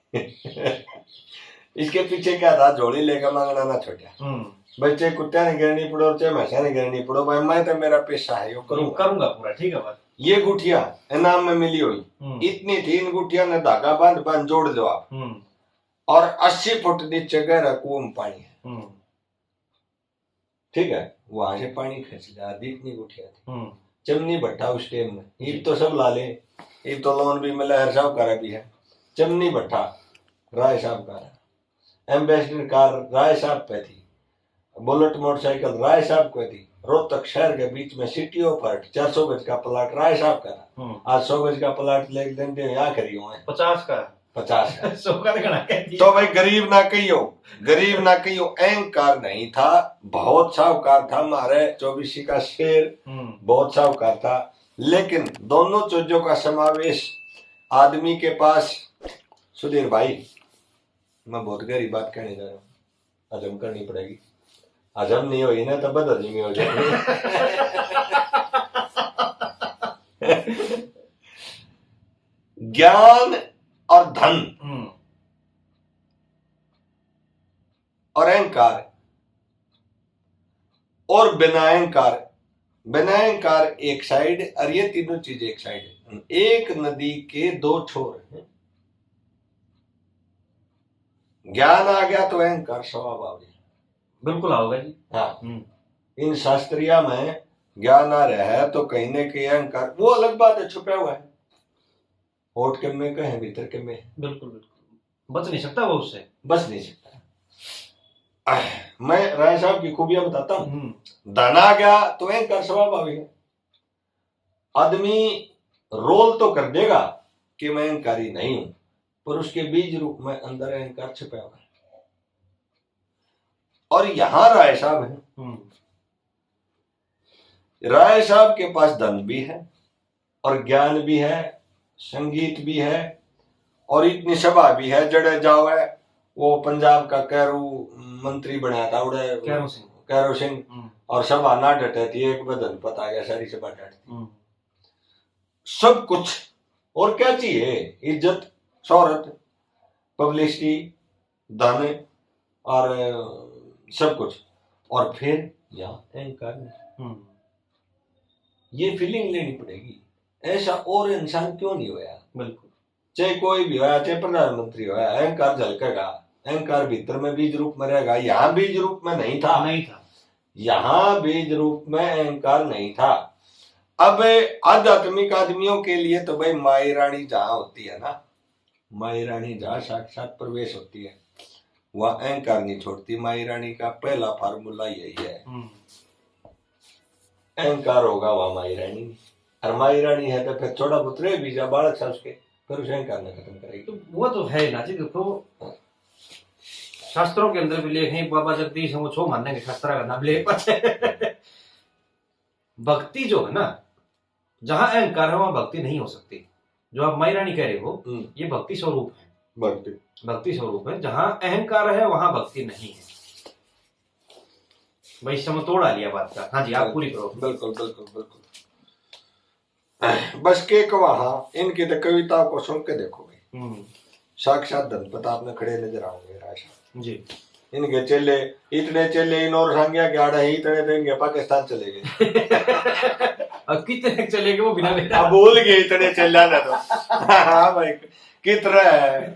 इसके पीछे क्या था, झोली लेकर मांगना ना छोटा। हम्म। भाई, चाहे कुत्त्या ने गिरनी पड़ो, चाहे भैंसा ने गिरनी पड़ो, भाई, मैं तो मेरा पेशा है, यो करूंगा। करूंगा पूरा, ठीक है बात। ये गुठिया इनाम में मिली हुई, हम्म। इतनी थी, इन गुठिया ने धागा बांध बांध जोड़ लो आप। हम्म। और अस्सी फुट नीचे गहरा कुआं में पानी है। हम्म। ठीक है, वहां से पानी खींच लिया, इतनी गुठिया थी। हम्म। चमनी भट्ठा उस टाइम में, इब तो सब ला ले, इब तो लोन भी मिला, हर साहब का भी है। चमनी भट्ठा राय साहब का है, एम्बेसडर कार राय साहब पे थी, बुलेट मोटरसाइकिल राय साहब पे थी, रोहतक शहर के बीच में सिटी ऑफ आर्ट, चार सौ गज का प्लाट राय साहब का था। हम्म। आज सौ गज का प्लाट ले लेंदे हो, यहाँ खड़ी हुआ है। पचास का। पचास का। सौ का तो घणा कह दिया। तो भाई, गरीब ना कहियो, गरीब ना कहियो, अहंकार नहीं था, बहुत साहूकार था, मारे चौबीसी का शेर, हम्म। बहुत साहूकार था। लेकिन दोनों चीजों का समावेश आदमी के पास, सुधीर भाई, मैं बहुत गहरी बात कहने जा रहा हूँ, हजम करनी पड़ेगी, हजम नहीं होगी ना, तब बदहजमी हो जाएगी। ज्ञान और धन, हम्म। और अहंकार, और बिना अहंकार, बिना अहंकार एक साइड और ये तीनों चीज एक साइड। एक नदी के दो छोर हैं। ज्ञान आ गया तो अहंकार स्वाभाविक। बिल्कुल आओगा जी। हाँ। हम्म। इन शास्त्रिया में ज्ञान आ रहा है तो कहीं ना कहीं अहंकार, वो अलग बात है, छुपा हुआ है। होठ के में कहे, भीतर के में। बिल्कुल, बिल्कुल। बच नहीं सकता वो उससे। बच नहीं सकता। आह, मैं राय साहब की खूबियां बताता हूँ। हम्म। धन आ गया तो अहंकार स्वाभाविक है। आदमी रोल तो कर देगा कि मैं अहंकारी नहीं हूं, पर उसके बीज रूप में अंदर अहंकार छिपा हुआ है। और यहां राय साहब हैं। हम्म। राय साहब के पास धन भी है और ज्ञान भी है, संगीत भी है और इतनी सभा भी है, जड़े जावे। वो पंजाब का कैरू मंत्री बनया था उड़े, कैरू सिंह। कैरू सिंह। हम्म। और सभा ना डटे थी, एक बदन पता गया, सारी सभा डट थी। हम्म। सब कुछ, और क्या चाहिए? इज्जत, शोहरत, पब्लिसिटी, धन और सब कुछ। और फिर यहाँ अहंकार नहीं। हम्म। ये फीलिंग लेनी पड़ेगी, ऐसा और इंसान क्यों नहीं होया? बिल्कुल। चाहे कोई भी होया, चाहे प्रधानमंत्री होया, अहंकार झलकेगा। अहंकार भीतर में बीज रूप में रहेगा। यहाँ बीज रूप में नहीं था। नहीं था। यहाँ बीज रूप में अहंकार नहीं था। अब आध्यात्मिक आदमियों के लिए तो भाई माई रानी जहाँ होती है ना, माई रानी जहाँ साक्षात प्रवेश होती है, वहाँ अहंकार नहीं छोड़ती। माई रानी का पहला फार्मूला यही है। हम्म। अहंकार होगा वहाँ माई रानी नहीं। और माई रानी है तो फिर छोटा पुत्र है, बीजा बालक सा उसके, फिर उसे अहंकार ने खत्म करेगी। तो वो तो है ना जी, देखो, शास्त्रों के अंदर भी लेख है, बाबा जगदीश हैं, वो छो मानने के शास्त्र का नाम ले पाते। भक्ति जो है ना, जहाँ अहंकार है, वहाँ भक्ति नहीं हो सकती। जो आप माई रानी कह रहे हो, हम्म। ये भक्ति स्वरूप है। भक्ति। भक्ति स्वरूप है, जहाँ अहंकार है, वहाँ भक्ति नहीं है। भाई, इससे मैं तोड़ा लिया बात का। हाँ जी, आप पूरी करो। बिल्कुल, बिल्कुल, बिल्कुल। बस के कहा, हाँ, इनकी तो कविता को सुन के देखो भाई। हम्म। साक्षात धनपत आपने खड़े नजर आओगे राय साहब। जी। इनके चेले, इतने चेले इन और सांगिया के आड़े हैं, इतने तो इनके पाकिस्तान चले गए। अब कितने चले गए वो बिना बेटा। अब भूल गए इतने चेला ने तो। हाँ भाई, कितने है।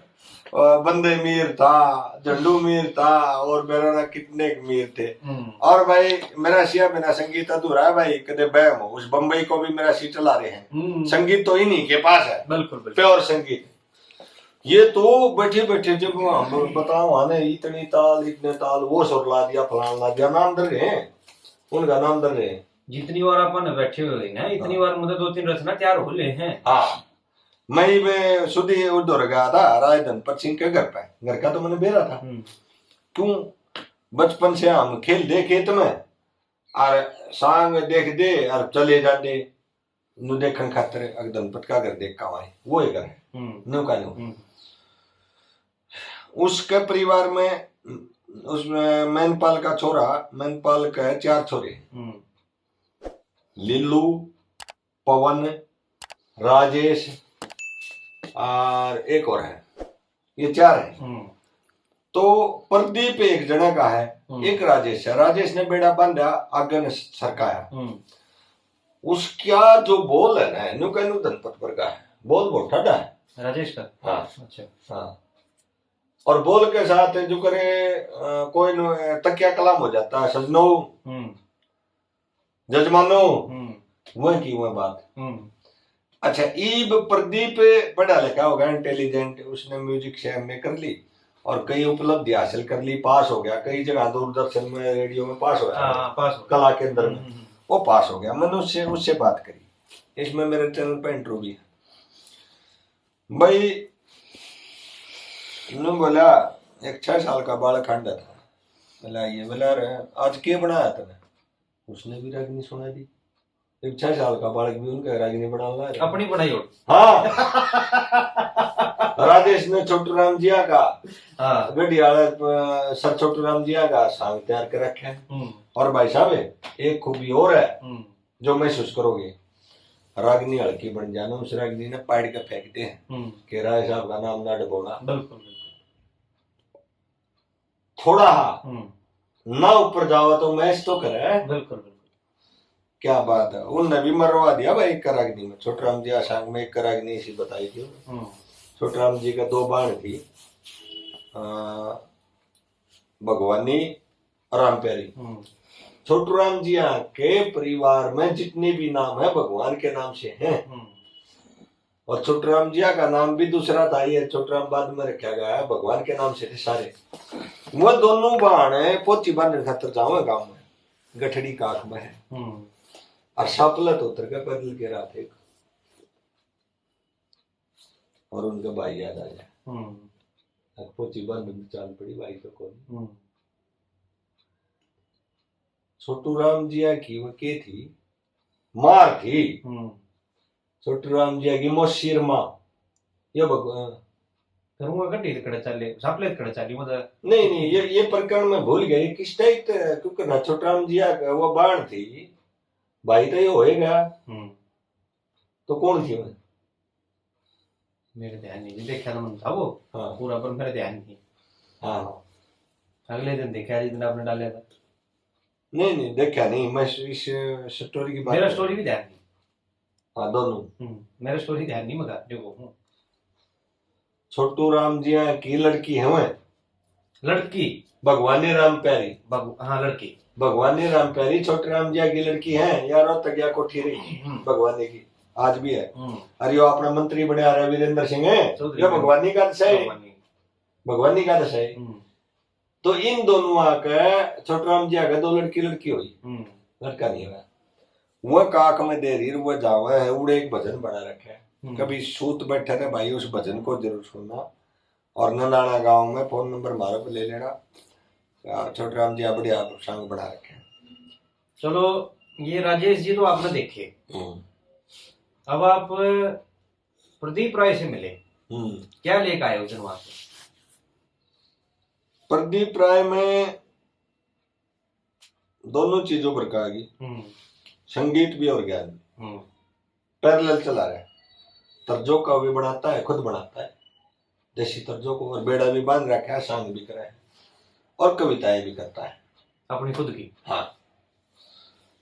अ, बंदे मीर था, झंडू मीर था, और मेरा ना कितने मीर थे। हम्म। और भाई, मेरा सिया बिना संगीत अधूरा है भाई, कदे बहम हो। उस बम्बई को भी मेरा सी चला रहे हैं। हम्म। संगीत तो इन्हीं के पास है। बिल्कुल, बिल्कुल। प्योर संगीत। ये तो बैठे बैठे जब हम बताओ, हाँ, ने इतनी ताल, इतने ताल, वो सुर ला दिया, फलान ला दिया, नाम धर रहे हैं, उनका नाम धर रहे हैं। जितनी बार अपन बैठे हुए हैं, इतनी हाँ। बार मतलब दो तीन रचना तैयार हो ले हैं। हाँ, मैं, मैं सुधी उधर गया था, राय धनपत सिंह के घर पे, घर का तो मैंने बेरा था। हम्म। क्यों, बचपन से हम खेल दे खेत में, और सांग देख दे और चले जाते, नु देखण खातर अक धनपत का घर देख का आए, वो ही घर है। हम्म। नु का नु। हम्म। उसके परिवार में, उसमें मैनपाल का छोरा, मैनपाल के चार छोरे। हम्म। लीलू, पवन, राजेश और एक और है, ये चार है। हम्म। तो प्रदीप एक जने का है, हम्म। एक राजेश है। राजेश ने बेड़ा बांधा, आगे ने सरकाया। हम्म। उसका जो बोल है ना, न्यू कहने धनपत वर्गा है, बोल बहुत ठंडा है। राजेश का? हाँ। अच्छा। हाँ। और बोल के साथ जो करे, अ, कोई न, तकिया कलाम हो जाता है, सजनो। हम्म। जजमानो, हम्म। वह की वह बात। हम्म। अच्छा, ईब प्रदीप पढ़ा लिखा होगा, इंटेलिजेंट, उसने म्यूजिक से एमए कर ली और कई उपलब्धि हासिल कर ली, पास हो गया, कई जगह दूरदर्शन में, रेडियो में पास हो गया, हाँ, पास हो गया। कला केंद्र में, हम्म, हम्म। वो पास हो गया। मैंने उससे, उससे बात करी, इसमें मेरे चैनल पे इंटरव्यू भी है भाई। नु बोला, एक छह साल का बालक हांडा था, बोला, ये बोला रे, आज के बनाया तने? उसने भी रागनी सुना दी। एक छह साल का बालक भी उनका रागनी बना ला रहा है। अपनी बनाई हो। हाँ। राजेश ने छोटू राम जिया का, हाँ। गढ़ियाला, अ, सर छोटू राम जिया का सांग तैयार कर रखे हैं। हम्म। और भाई साहब, एक खूबी और है, हम्म। जो महसूस करोगे, रागनी हल्की बन जाना, उस रागनी ने पाड़ के फेंक दे, हम्म। कि राय साहब का नाम ना डबोना। बिल्कुल, बिल्कुल। थोड़ा हा हम्म। ना ऊपर जावा तो मैच तो करे। बिल्कुल, बिल्कुल। क्या बात है, उनने भी मरवा दिया भाई एक रागनी में। छोटराम जी आशांग में एक रागनी सी बताई थी। हम्म। छोटराम जी का दो बाण थी, अ, भगवानी और राम प्यारी। हम्म। छोटराम जी के परिवार में जितने भी नाम है, भगवान के नाम से हैं। हम्म। और छोटराम जिया का नाम भी दूसरा था, ये छोटराम बाद में रखा गया है, भगवान के नाम से थे सारे। वो दोनों बाण पोची बांधने खातर जावे गांव में, गठड़ी काख में है। हम्म। और सापलत उतर के पैदल के रात एक, और उनका भाई याद आ गया। हम्म। अब पोची बांधने चाल पड़ी, भाई तो कौन। हम्म। छोटू राम जिया की वो के थी, मार थी। हम्म। छोटू राम जिया की मौसी रमा, ये भगवान। करूंगा कटी तो कड़े चाले, सापले तो कड़े चाली, मतलब। नहीं, नहीं, ये, ये प्रकरण मैं भूल गया, ये किस टाइप का, क्योंकि ना छोटू राम जिया का वो बाण थी, भाई तो ये होएगा। हम्म। तो कौन थी मैं? मेरे ध्यान नहीं, देखा तो मन था वो हाँ। पूरा, पर मेरे ध्यान नहीं। हाँ। अगले दिन देखा, जिस दिन आपने डाला था। नहीं, नहीं, देखा नहीं, मैं इस, इस स्टोरी की बात मेरा कर स्टोरी भी ध्यान नहीं। हाँ, दोनों। हम्म, मेरा स्टोरी ध्यान नहीं, मगर जो वो हूँ। छोटू राम जिया की लड़की है वह। लड़की? भगवानी राम प्यारी। भग-, हाँ, लड़की। भगवानी राम प्यारी छोटू राम जिया की लड़की है, या रोहतक या कोठी रही। हम्म। भगवानी की आज भी है। हम्म। और यो अपना मंत्री बनया रहा वीरेंद्र सिंह है, चौधरी यो भगवानी का दशा है। भगवानी। भगवानी का दशा है। हम्म। तो इन दोनों आके, छोटू राम जी आके दो लड़की लड़की हुई। हम्म। लड़का नहीं हुआ। वह काक में दे रही, वह जावे है, उड़े एक भजन बना रखे है। हम्म। कभी सूत बैठे थे भाई, उस भजन को जरूर सुनना। और ननाना गांव में फोन नंबर मारे पे ले लेना। और छोटू राम जी बढ़िया संग बना रखे हैं। चलो, ये राजेश जी तो आपने देखे। हम्म। अब आप प्रदीप राय से मिले। हम्म। क्या लेकर आए उस दिन वहां से? प्रदीप राय में दोनों चीजों पर कहा गई। हम्म। संगीत भी और ज्ञान भी। हम्म। पैरेलल चला रहा है। तर्जों का भी बनाता है, खुद बनाता है। देसी तर्जों को, और बेड़ा भी बांध रखा है, सांग भी करा है। और कविताएं भी करता है। अपनी खुद की? हाँ।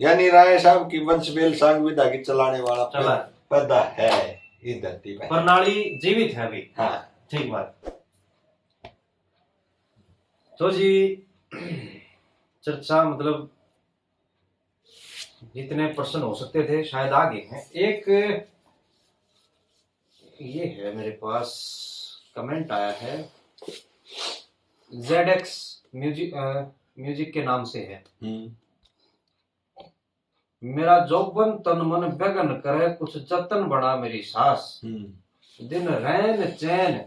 यानी राय साहब की वंशबेल सांग विधा की चलाने वाला चला। पै-, पैदा है इस धरती पे। प्रणाली जीवित है अभी। हाँ। ठीक बात। तो जी, चर्चा, मतलब, जितने प्रश्न हो सकते थे, शायद आ गए हैं। एक ये है मेरे पास, कमेंट आया है, जेड एक्स म्यूजिक, अ, म्यूजिक के नाम से है। हम्म। मेरा जोबन तन मन बेगन करे, कुछ जतन बना मेरी सास। हम्म। दिन रैन चैन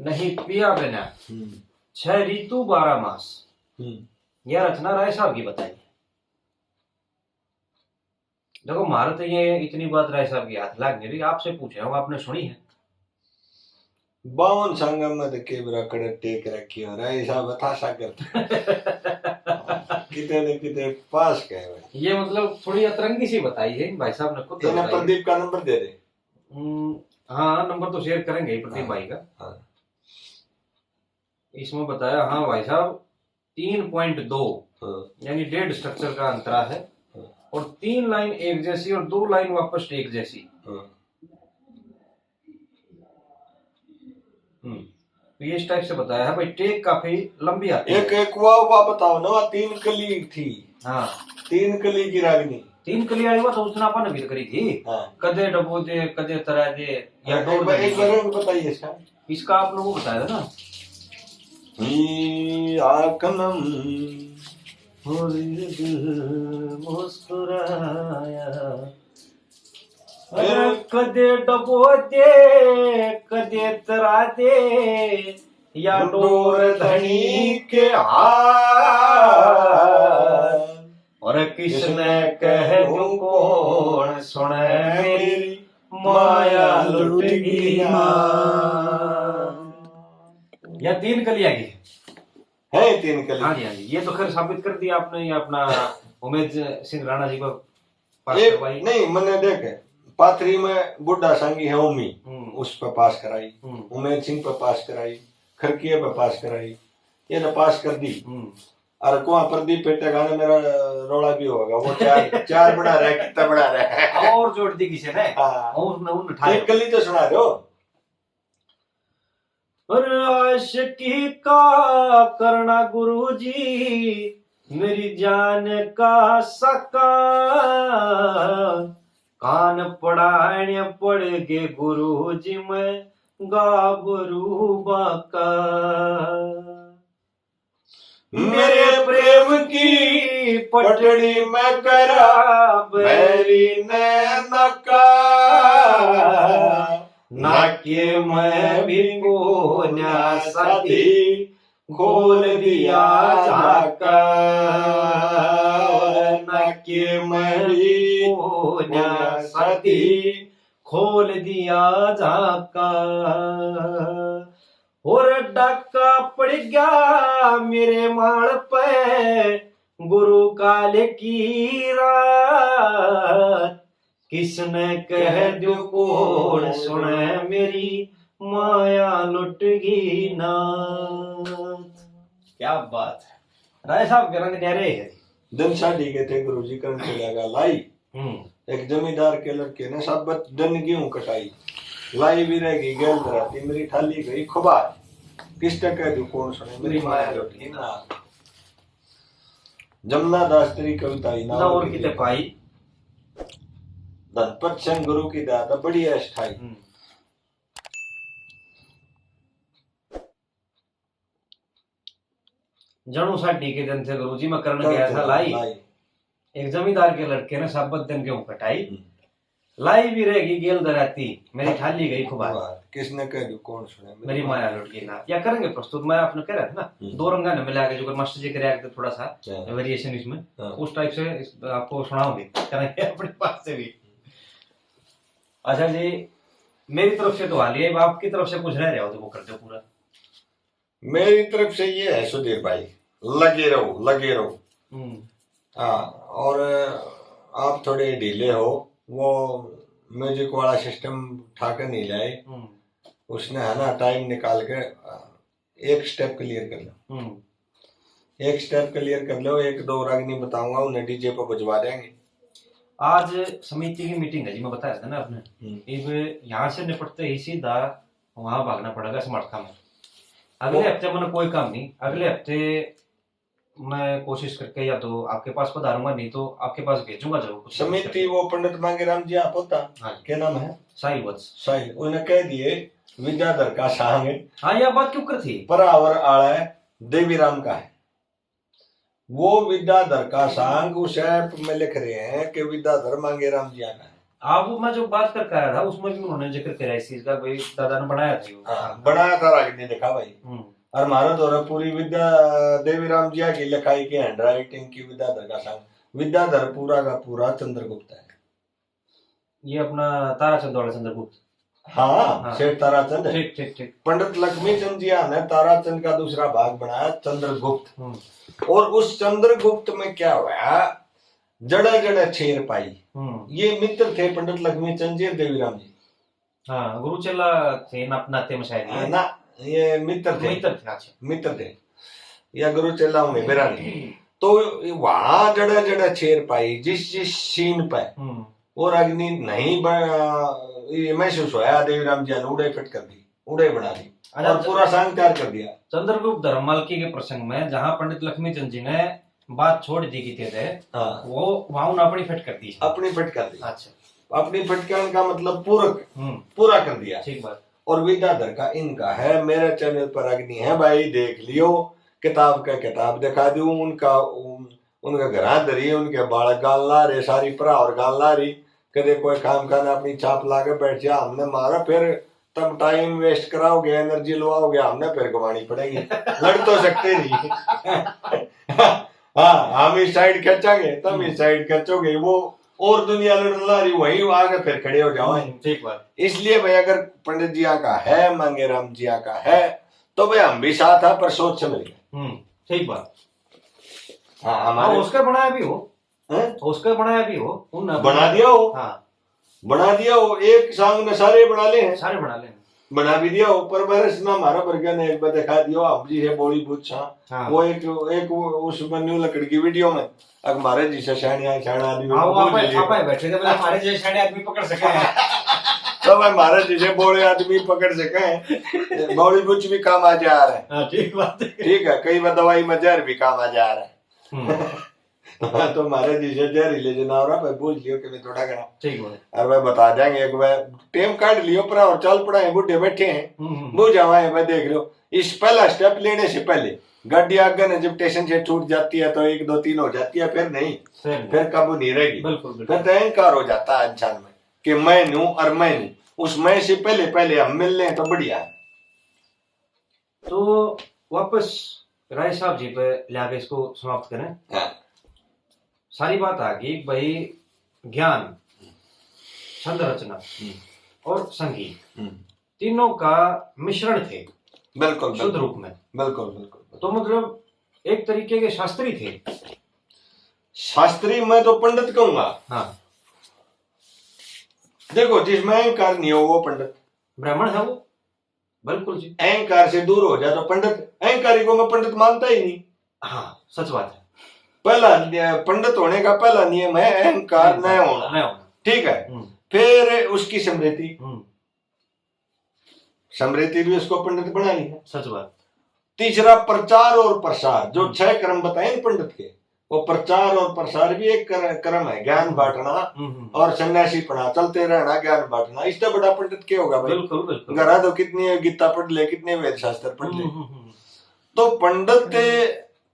नहीं पिया बिना, हम्म। छह ऋतु बारह मास। हम्म। यह रचना राय साहब की बताई। देखो, म्हारे तो ये इतनी बात राय साहब की हाथ लाग नहीं रही, आपसे पूछ रहा हूँ, आपने सुनी है? बावन संगम में तो के बरा कड़े टेक रखी हो, राय साहब था सागर। किते न किते पास गए भाई। ये मतलब थोड़ी अतरंगी सी बताई है भाई साहब ने खुद तो इन्हें बताई है। प्रदीप का नंबर दे दे। हम्म, हाँ, नंबर तो शेयर करेंगे ही प्रदीप हाँ, भाई का। हाँ। इसमें बताया, हाँ भाई साहब, तीन पॉइंट दो, हाँ। यानी डेढ़ स्ट्रक्चर का अंतरा है। हाँ। और तीन लाइन एक जैसी और दो लाइन वापस एक जैसी। हाँ। हम्म, तो ये इस टाइप से बताया है भाई, टेक काफी लंबी आती है। एक, एक वा, वा बताओ ना, वा तीन कली थी। हाँ। तीन कली की रागनी। तीन कली वाली वा तो उसने अपन भी तो करी थी। हाँ। कदे डबो दे, कदे तरा दे, या हाँ, डोर एक बार, दे। एक बार और बताइए इसका। इसका आप लोगों को बताया था ना। ही आकनम हो दिल मुस्कुराया। अरे कदे डबो दे, कदे तरा दे, या डोर धनी के हाथ। और किसने कह दूं कौन सुने मेरी माया लुट गई ना। या तीन कली आ गई। है तीन कली। हाँ जी, हाँ जी, ये तो खैर साबित कर दिया आपने, ये अपना उमेश सिंह राणा जी को पास एक, करवाई। नहीं, मैंने देख, पाथरी में बुढ़ा सांगी है उमी, हम्म। उस पे पास कराई, हम्म। उमेश सिंह पे पास कराई, खरकिया पे पास कराई, ये तो पास कर दी। हम्म। और कुआं प्रदीप पेटे गाने मेरा रोला भी होगा, वो चार, चार बना रहा है, कितना बना रहा है। और जोड़ दी किसी ने। हाँ। और न, उन उठा एक कली तो सुना दो। और आशिकी का करना गुरु जी, मेरी जान का सका, कान पड़ाने पड़ गए गुरु जी, मैं गाबरू बाका। मेरे प्रेम की पटड़ी में करा बैरी ने नका, नाके में भी कोन्या साथी खोल दिया झाका। नाके में भी कोन्या साथी खोल दिया झाका। और डाका पड़ गया मेरे माल पे गुरु काल की रात। किसने कह दो कौन सुने मेरी माया लुट गई नाथ। क्या बात है, राय साहब के रंग न्यारे है। दिन साढ़ी के थे गुरु जी करण चला गया लाई। हम्म। एक जमींदार के लड़के ने साबत डन गेहूं कटाई। लाई भी रहेगी गैल धराती, मेरी ठाली गई खुबार। किसने कह दूं कौन सुने, मेरी माया लुट गई ना। जमुना दास तेरी कविता ही ना ना और और किते किते पाई। धनपत सिंह गुरु की दया तो बड़ी है अस्थाई। हम्म। जणु साढ़ी के दिन थे गुरु जी, मैं करण गया था लाई। लाई। एक जमींदार के लड़के ने साबत दिन गेहूं कटाई। हम्म। लाई भी रहेगी गेल दराती, मेरी ठाली गई खुबार। खुबार। किसने कह दूं कौन सुने, मेरी माया लुट गई ना। या करेंगे प्रस्तुत, मैं आपने कह रहा था ना, हम्म। दो रंगा ने मिला के जो मास्टर जी करे आके थोड़ा सा हाँ। वेरिएशन इसमें, हाँ। उस टाइप से इस-, आपको सुनाओगे, करेंगे अपने पास से भी। अच्छा जी, मेरी तरफ से तो हाल ये, आपकी तरफ से कुछ रह रहा हो तो वो कर दो पूरा। मेरी तरफ से ये है सुधीर भाई, लगे रहो, लगे रहो। हम्म। हाँ, और आप थोड़े ढीले हो, वो म्यूजिक वाला सिस्टम उठा के नहीं लाए। हम्म। उसने है ना टाइम निकाल के, अ, एक स्टेप क्लियर कर लो। हम्म। एक स्टेप क्लियर कर लो, एक दो रागनी बताऊंगा, उन्हें डीजे पर बजवा देंगे। आज समिति की मीटिंग है जी, मैं बताया था ना आपने। हम्म। इब यहाँ से निपटते ही सीधा वहां भागना पड़ेगा समर्थका में। अगले वो हफ्ते मैंने कोई काम नहीं, अगले हफ्ते मैं कोशिश करके या तो आपके पास पधारूंगा, नहीं तो आपके पास भेजूंगा जरूर कुछ समिति। वो पंडित मांगेराम जी आप होता, हाँ जी। क्या नाम है? साहिल वत्स। साहिल, उन्हें कह दिए विद्याधर का सांग। हाँ, यह बात क्यों कर थी? परावर आला देवीराम का है। वो विद्याधर का सांग उस ऐप में लिख रहे हैं कि विद्याधर मांगेराम जी आना है। आप, वो मैं जो बात करके आया था, उसमें भी उन्होंने जिक्र करा इस चीज का, भाई, दादा ने बनाया था ये। हाँ, बनाया था, रागनी लिखा भाई। हम्म। और म्हारे तो पूरी विद्या देवीराम जी की लिखाई की, हैंड राइटिंग की, विद्याधर का सांग। विद्याधर पूरा का पूरा चंद्रगुप्त है। ये अपना ताराचंद वाला चंद्रगुप्त। हाँ, हाँ। सेठ ताराचंद। ठीक, ठीक, ठीक। पंडित लक्ष्मी चंद जी ने ताराचंद का दूसरा भाग बनाया चंद्रगुप्त। हम्म। और उस चंद्रगुप्त में क्या हुआ, जड़ा जड़ा छेर पाई। हम्म। ये मित्र थे पंडित लक्ष्मी चंद जी और देवीराम जी। हाँ, गुरु चेला थे ना, नाते में शायद ये। हाँ, ना, ये मित्र थे। मित्र थे, अच्छा। मित्र थे। या गुरु चेला होंगे, बेरा नहीं। तो वहां जड़ा जड़ा छेर पाई, जिस जिस सीन पे हम्म। वो रागनी नहीं ब-, ये महसूस होया, देवीराम जी ने उड़े फिट कर दी, उड़े बना दी। अच्छा, और पूरा सांग तैयार कर दिया। चंद्रगुप्त धर्ममालकी के प्रसंग में जहां पंडित लक्ष्मी चंद जी ने बात छोड़ दी की थे, हाँ। वो वहां उन्हें अपनी फिट कर दी। अपनी फिट कर दी। अच्छा। अपनी फिट करने का मतलब पूरक, हम्म। पूरा कर दिया। ठीक बात। और विद्याधर का इनका है, मेरे चैनल पर रागनी है भाई, देख लियो, किताब का किताब दिखा दूं, उनका, उन-, उनका घरा धरी, उनके बालक गाल ला रहे, सारी परावर गाल ला रही, कदे कोई काम खाना अपनी छाप ला के बैठ जा, हमने मारा, फिर तब टाइम वेस्ट कराओगे, एनर्जी लुआओगे, हमने फिर गवानी पड़ेगी। लड़ तो सकते नहीं। हाँ, हम इस साइड खींचांगे, तुम इस साइड खींचोगे, वो और दुनिया लड़ने ला रही, वही आगे फिर खड़े हो जाओ। हम्म, ठीक बात। इसलिए भाई, अगर पंडित जी का है, मांगेराम जी का है, तो भाई हम भी साथ हैं, पर सोच समझ के। हम्म, ठीक बात। हाँ, हमारे हाँ, उसका बनाया भी हो। हैं? उसका बनाया भी हो, उन बना दिया हो। हाँ। बना दिया हो, एक सांग में सारे बना ले हैं। सारे बना ले हैं। बना भी दिया हो, पर मैंने सुना, हमारा बरगा ने एक बार दिखा दियो, आप जी है बॉलीवुड छा। हाँ। वो एक, एक वो उसमें न्यू लकड़ की वीडियो में, अब हमारे जिसे शानिया, शाना आदमी हाँ, वो बोल आपा, लिए। आपा ही बैठे थे, बोले, "हमारे जैसे शाने आदमी पकड़ सके हैं।" तो भाई, हमारे जैसे बोले आदमी पकड़ सके हैं। बॉलीवुड भी काम आ जा रहा है। हाँ, ठीक बात है। ठीक है, कई बार दवाई में जहर भी काम आ जा रहा है। हम्म। हाँ, तो हमारे जिसे जहरीले जनावर पे बूझ लियो कि मैं थोड़ा घना। ठीक बात। और वह बता देंगे, एक बार टेम काट लियो, पर और चल पड़ा है, बूढ़े बैठे हैं। हम्म, हम्म। बूझ आवा है, भाई देख लो, इस पहला स्टेप लेने से पहले गाड़ी आगे ने जब स्टेशन से छूट जाती है, तो एक, दो, तीन हो जाती है, फिर नहीं, फिर नहीं। फिर काबू नहीं रहेगी। बिल्कुल, बिल्कुल। फिर तो अहंकार हो जाता है इंसान में कि मैं नू और मैं नहीं। उस मैं से पहले, पहले हम मिल लें तो बढ़िया है। तो वापस राय साहब जी पे लाके इसको समाप्त करें। हाँ। सारी बात आ गई भाई, ज्ञान, छंद रचना हम्म। और संगीत, हम्म। तीनों का मिश्रण थे बिल्कुल, शुद्ध बिल्कुल। रूप में। बिल्कुल, बिल्कुल, बिल्कुल। तो मतलब एक तरीके के शास्त्री थे। शास्त्री मैं तो पंडित कहूंगा। हाँ। देखो, जिसमें अहंकार नहीं हो, वो पंडित। ब्राह्मण है वो। बिल्कुल जी। अहंकार से दूर हो जाए तो पंडित, अहंकारी को मैं पंडित मानता ही नहीं। हाँ, सच बात है। पहला, अ, पंडित होने का पहला नियम है अहंकार अहंकार न होना। न होना। ठीक है। हम्म। फिर उसकी स्मृति। हम्म। स्मृति भी उसको पंडित बना रही है। सच बात। तीसरा प्रचार और प्रसार, जो हम्म। छह कर्म बताए ना पंडित के, वो प्रचार और प्रसार भी एक कर-, कर्म है, ज्ञान हम्म। बांटना हम्म, हम्म। और सन्यासीपना, चलते रहना, ज्ञान बांटना, इससे बड़ा पंडित क्या होगा भाई? बिल्कुल, बिल्कुल। घरा तो कितनी गीता पढ़ ले, कितने वेद शास्त्र पढ़ ले। हम्म, हम्म, हम्म। तो पंडित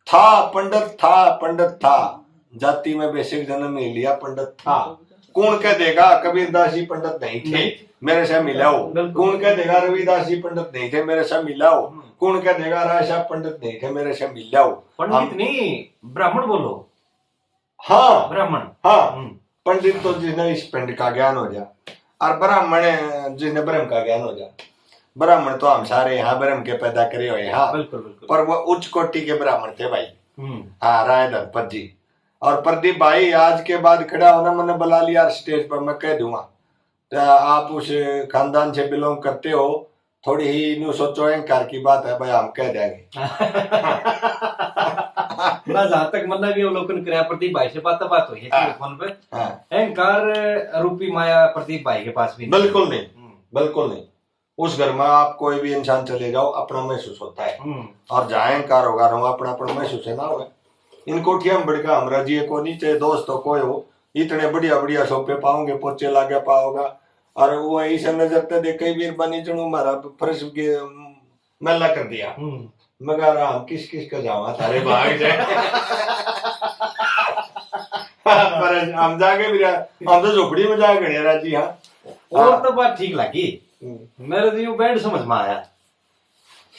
था, पंडित था, पंडित था, जाति में बेशक जन्म नहीं लिया, पंडित था। कौन कह देगा कबीरदास जी पंडित नहीं थे, नहीं। मेरे से मिलाओ। बिल्कुल। कौन कह देगा रविदास जी पंडित नहीं थे, मेरे से मिलाओ। हम्म। कौन कह देगा राय साहब पंडित नहीं थे, मेरे से मिलाओ। पंडित हम नहीं, ब्राह्मण बोलो। हाँ। ब्राह्मण। हाँ। हम्म। पंडित तो जिसने इस पिंड का ज्ञान हो जा, और ब्राह्मण जिसने ब्रह्म का ज्ञान हो जा। ब्राह्मण तो हम सारे यहाँ ब्रह्म के पैदा करे हुए हैं, हाँ। बिल्कुल, बिल्कुल। पर वो उच्च कोटि के ब्राह्मण थे भाई। हम्म। हाँ, राय धनपत जी। और प्रदीप भाई, आज के बाद खड़ा होना, मैंने बुला लिया स्टेज पर, मैं कह दूंगा, तो आप उस खानदान से बिलोंग करते हो, थोड़ी ही न्यू सोचो, अहंकार की बात है भाई, हम कह देंगे। मैं जहां तक मन्ना भी अवलोकन कराया, प्रदीप भाई से बात, बात हुई है हाँ। टेलीफोन पे। हाँ। अहंकार रूपी माया प्रदीप भाई के पास भी नहीं। बिल्कुल नहीं, हम्म। बिल्कुल नहीं। उस घर में आप कोई भी इंसान चले जाओ, अपना महसूस होता है। हम्म। और जहाँ अहंकार होगा, रहो, अपना, अपना महसूस है ना होगा। इन कोठिया में बड़का हमरा जी को नहीं, चाहे दोस्त हो, कोई हो, इतने बढ़िया बढ़िया सोफे पाओगे, पोचे लागे पाओगा। और वो ऐसे नजर ते देखे, "वीर बनी चुनू, हमारा फर्श के मैला कर दिया।" हम्म। मगर हम किस किस का जावा, थारे भाग जाए। पर हम जाके भी रहा, हम तो झोपड़ी में जाके घड़े राजी, हाँ। और हाँ। तो बात ठीक लगी। हम्म। मेरे तो यो बेड समझ में आया।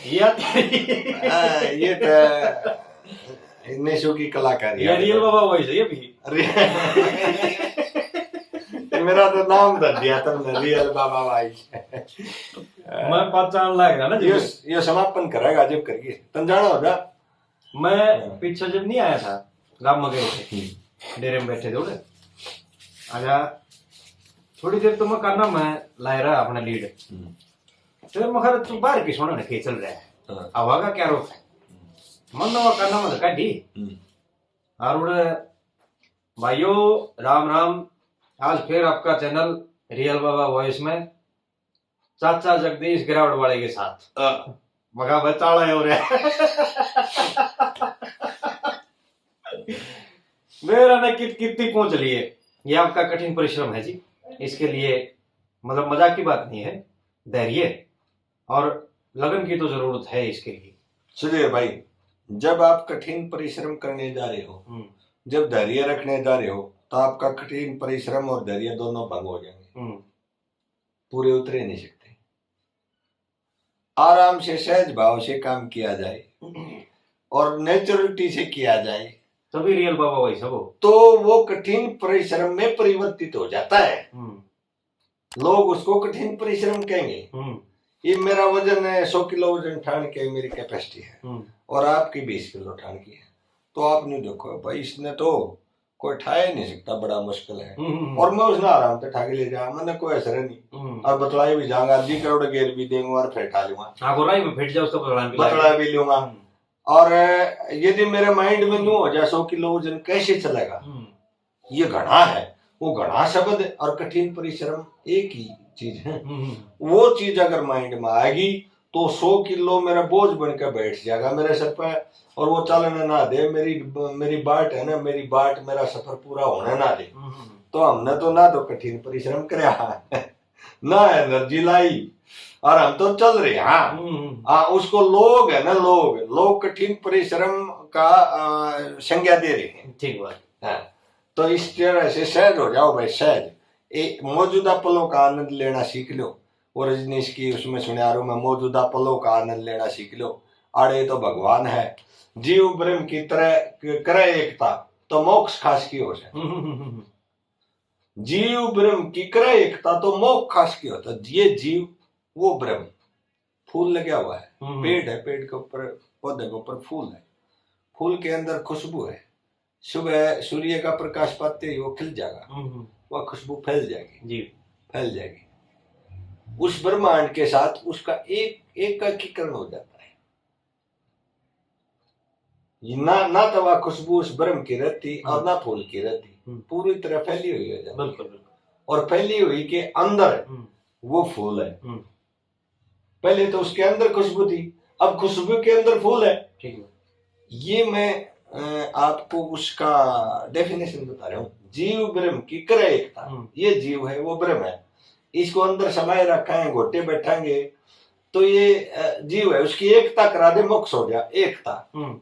या हाँ, ये तो निशु की कलाकारी ये है। रियल बाबा वॉइस है ये भी। रि-, मेरा तो नाम धर दिया तुमने, रियल बाबा वॉइस। मैं पहचान लग रहा ना जी। ये, ये समापन करेगा जब करिए। तुम जाना होगा। मैं हाँ। पीछे जब नहीं आया था, गांव में गए थे, हम्म। डेरे में बैठे थे उड़े। आजा, थोड़ी देर तो मैं करना, मैं ला रहा अपना लीड। हम्म। फिर मैं कहा, "तू बाहर की सुना ना, के चल रहा है? हाँ। हवा का क्या रुख है?" हम्म। मन तो वो करना, मैं तो काढ़ी। हम्म। और उड़े, भाइयों, राम राम। आज फिर आपका चैनल रियल बाबा वॉइस में चाचा जगदीश गिरावट वाले के साथ। हाँ। मगा भाई, ताला है और है। मेरा ना कित-, कितनी पहुंच रही है। ये आपका कठिन परिश्रम है जी। इसके लिए, मतलब, मजाक की बात नहीं है। धैर्य और लगन की तो जरूरत है इसके लिए। सुधीर भाई, जब आप कठिन परिश्रम करने जा रहे हो, हम्म। जब धैर्य रखने जा रहे हो, तो आपका कठिन परिश्रम और धैर्य दोनों भंग हो जाएंगे। हम्म। पूरे उतर ही नहीं सकते। आराम से, सहज भाव से काम किया जाए और नेचुरलिटी से किया जाए, तभी रियल बाबा भाई साहब हो। तो वो कठिन परिश्रम में परिवर्तित हो जाता है। हम्म। लोग उसको कठिन परिश्रम कहेंगे। हम्म। ये मेरा वजन है, सौ किलो वजन ठान के मेरी कैपेसिटी है, हम्म। और आपकी बीस किलो ठान की है, तो आप नहीं देखो, "भाई, इसने तो कोई ठा ही नहीं सकता, बड़ा मुश्किल है।" हम्म, हम्म, हम्म। और मैं उसने आराम से ठा के ले जाऊंगा, मैंने कोई असर नहीं। हम्म। और बतलाए भी जाऊंगा, जी करोड़ गेर भी देंगे और फिर ठा लूंगा। हाँ, वो राई में फिट जाओ, उसको बतला भी बतला लाएंगे। भी लूंगा। हम्म। और यदि मेरे माइंड में न्यू हो जाए, "सौ किलो वजन कैसे चलेगा?" हम्म। ये घना है, वो घना शब्द और कठिन परिश्रम एक ही चीज है। हम्म, हम्म। वो चीज अगर माइंड में आएगी, तो सौ किलो मेरा बोझ बन के बैठ जाएगा मेरे सर पे, और वो चलने ना दे। मेरी, मेरी बाट है ना, मेरी बाट, मेरा सफर पूरा होने ना दे। हम्म, हम्म। तो हमने तो ना तो कठिन परिश्रम करया, ना एनर्जी लाई, और हम तो चल रहे हैं। हाँ। हम्म, हम्म। हाँ, उसको लोग है ना, लोग, लोग कठिन परिश्रम का, अ, संज्ञा दे रहे हैं। ठीक बात। हाँ, तो इस तरह से सहज हो जाओ भाई, सहज। ए, मौजूदा पलों का आनंद लेना सीख लो। वो रजनीश की उसमें सुना रहा हूँ मैं, मौजूदा पलों का आनंद लेना सीख लो। आड़े तो भगवान है। जीव ब्रह्म की तरह क-, करे एकता, तो मोक्ष खास की हो जाए। हम्म, हम्म, हम्म, हम्म। जीव ब्रह्म की करे एकता, तो मोक्ष खास की होता। ये जीव, वो ब्रह्म। फूल लगा हुआ है, हम्म। पेड़ है, पेड़ के ऊपर, पौधे के ऊपर फूल है, फूल के अंदर खुशबू है। सुबह सूर्य का प्रकाश पाते ही वो खिल जाएगा, हम्म। वह खुशबू फैल जाएगी, जी। फैल जाएगी। उस ब्रह्मांड के साथ उसका एक एकीकरण हो जाता है। ये ना, ना तो वह खुशबू उस ब्रह्म की रहती और हम्म। ना फूल की रहती, हम्म। पूरी तरह फैली हुई हो जाती है। बिल्कुल, बिल्कुल। और फैली हुई के अंदर हम्म। वो फूल है। हम्म। पहले तो उसके अंदर खुशबू थी, अब खुशबू के अंदर फूल है। ठीक है। ये मैं अ, आपको उसका डेफिनेशन बता रहा हूँ। जीव ब्रह्म की करे एकता। हम्म। ये जीव है, वो ब्रह्म है। इसको अंदर समाये रखें, घोटे बैठांगे, तो ये अ, जीव है, उसकी एकता करा दे, मोक्ष हो गया, एकता। हम्म।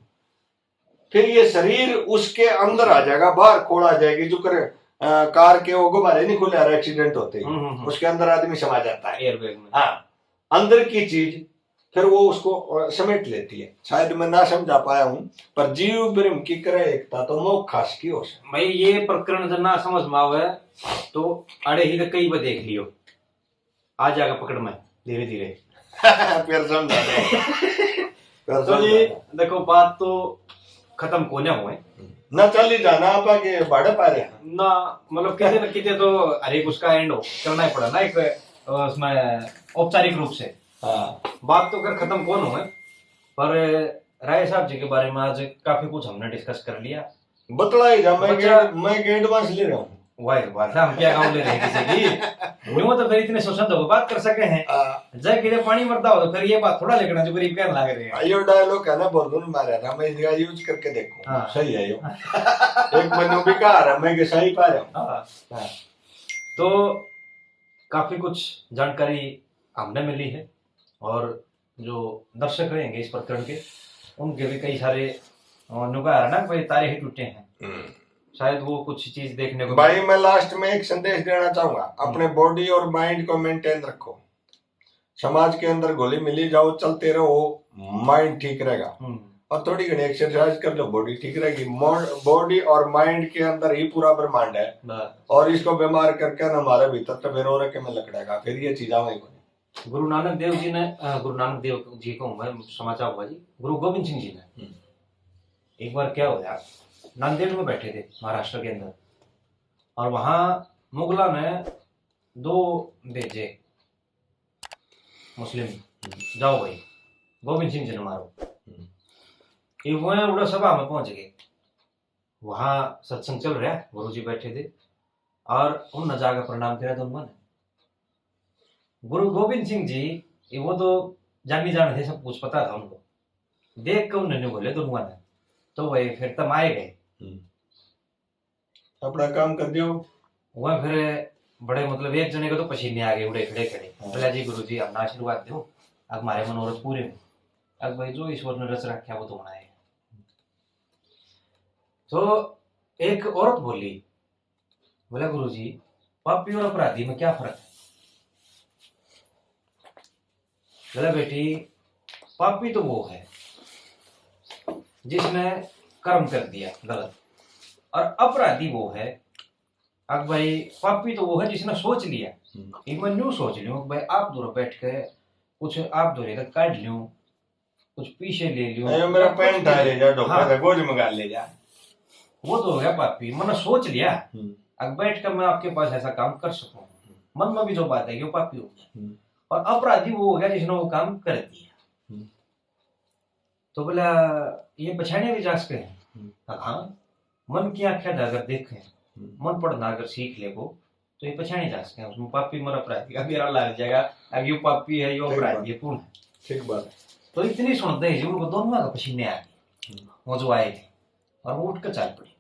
फिर ये शरीर उसके अंदर आ जाएगा, बाहर खोल आ जाएगी। जो कर अ, कार के वो गुब्बारे नहीं खुले, एक्सीडेंट होते ही हम्म, हम्म, हम्म। उसके अंदर आदमी समा जाता है। एयरबैग में। हाँ, अंदर की चीज फिर वो उसको अ, समेट लेती है। शायद मैं ना समझा पाया हूँ, पर जीव ब्रह्म की करे एकता तो मोक्ष की हो सकती। भाई, ये प्रकरण जब ना समझ में आवे तो अड़े ही तो कई बार देख लियो, आ जाएगा पकड़ में धीरे धीरे। फिर समझा दो। फिर तो जी समझा दो। देखो, बात तो खत्म कोने हुए ना चल ही जाना, आप आगे भाड़े पा रहे हैं। ना, मतलब किते ना किते तो हर एक उसका एंड हो, करना ही पड़ा ना एक, अ, उसमें औपचारिक रूप से। हाँ, बात तो कर खत्म कौन हुए, पर राय साहब जी के बारे में आज काफी कुछ हमने डिस्कस कर लिया। बतला ही जा, मैं बच्चा- गेट मैं गेट एडवांस ले रहा हूँ। वाह वाह, हम क्या गाँव ले रहे हैं किसी की? न्यू तो फिर इतने शोषण तो बात कर सके हैं। हाँ, जय किले पानी मरता हो तो फिर ये बात थोड़ा लेकर जो गरीब कहने लग रहे हैं। यो डायलॉग है ना, बोलूँ ना मारा था, मैं इसका यूज करके देखूँ। हाँ। सही है यो। एक मनु भी कहा रहा, मैं के सही पा रहा हूँ। हाँ। हाँ। तो काफी कुछ जानकारी हमने मिली है और जो दर्शक रहेंगे इस प्रकरण के, उनके भी कई सारे, अ, नुका है ना, कोई तारे ही टूटे हैं। हम्म। शायद वो कुछ चीज देखने को भाई, मैं लास्ट में एक संदेश देना चाहूंगा, अपने बॉडी और माइंड को मेंटेन रखो। समाज के अंदर घुली मिली जाओ, चलते रहो, माइंड ठीक रहेगा। हम्म। और थोड़ी घणी एक्सरसाइज कर लो, बॉडी ठीक रहेगी। बॉडी और माइंड के अंदर ही पूरा ब्रह्मांड है, बस। और इसको बीमार करके ना हमारे भीतर तो फिर और के में लकड़ेगा, फिर ये चीज आवेगी कोनी। गुरु नानक देव जी ने, अ, गुरु नानक देव जी को मैं समाचार हुआ जी, गुरु गोविंद सिंह जी ने हम्म। एक बार क्या होया, नांदेड़ में बैठे थे महाराष्ट्र के अंदर, और वहां मुगला ने दो भेजे मुस्लिम, जाओ भाई गोविंद सिंह जी ने मारो। हम्म। ये वो है, उड़ा सभा में पहुंच गए, वहां सत्संग चल रहा है, गुरु जी बैठे थे और उनने जाकर प्रणाम करा दोनों ने। गुरु गोविंद सिंह जी, ये वो तो जानी जान थे, सब कुछ पता था उनको। देख के उन्होंने बोले दोनों ने, तो भाई फिर तम आए गए। हम्म। अपना काम कर दियो। वह फिर बड़े, मतलब, एक जने को तो पसीने आ गए उड़े खड़े खड़े। हाँ। बोला, जी गुरु जी, हमने आशीर्वाद दो, अब हमारे मनोरथ पूरे हो। अब भाई जो ईश्वर ने रच रखा वो तो होना है। तो एक औरत बोली, बोला, गुरु जी, पापी और अपराधी में क्या फर्क है? बोला, बेटी, पापी तो वो है जिसने कर्म कर दिया गलत, और अपराधी वो है, अब भाई, पापी तो वो है जिसने सोच लिया। हम्म। एक मैं न्यू सोच लूं, भाई, आप दूर बैठ के कुछ आप दूर तक काट लूं, कुछ पीछे ले लूं, ए, मेरा पैंट आ ले जा, ढोका हाँ। था, गोज मंगा ले जा। वो तो हो गया पापी, मैंने सोच लिया, हम्म। अब बैठ कर मैं आपके पास ऐसा काम कर सकूं। मन में भी जो बात है कि वो पापी हो गया। हम्म। और अपराधी वो हो गया जिसने वो काम कर दिया। हम्म। तो बोला, ये पछाणे भी जा सके हैं? हम्म। हाँ, मन की आंखें अगर देखें, हम्म। मन पढ़ना अगर सीख ले वो, तो ये पछाणे जा सके हैं। उसमें पापी मर अपराधी का बेरा लग जाएगा। अब यो पापी है, यो ठीक अपराधी बात। है, कौन है? ठीक बात है। तो इतनी सुनते ही उनको दोनों का पसीने आ गए, हम्म। वो जो आए थे, और वो उठ कर चाल पड़ी।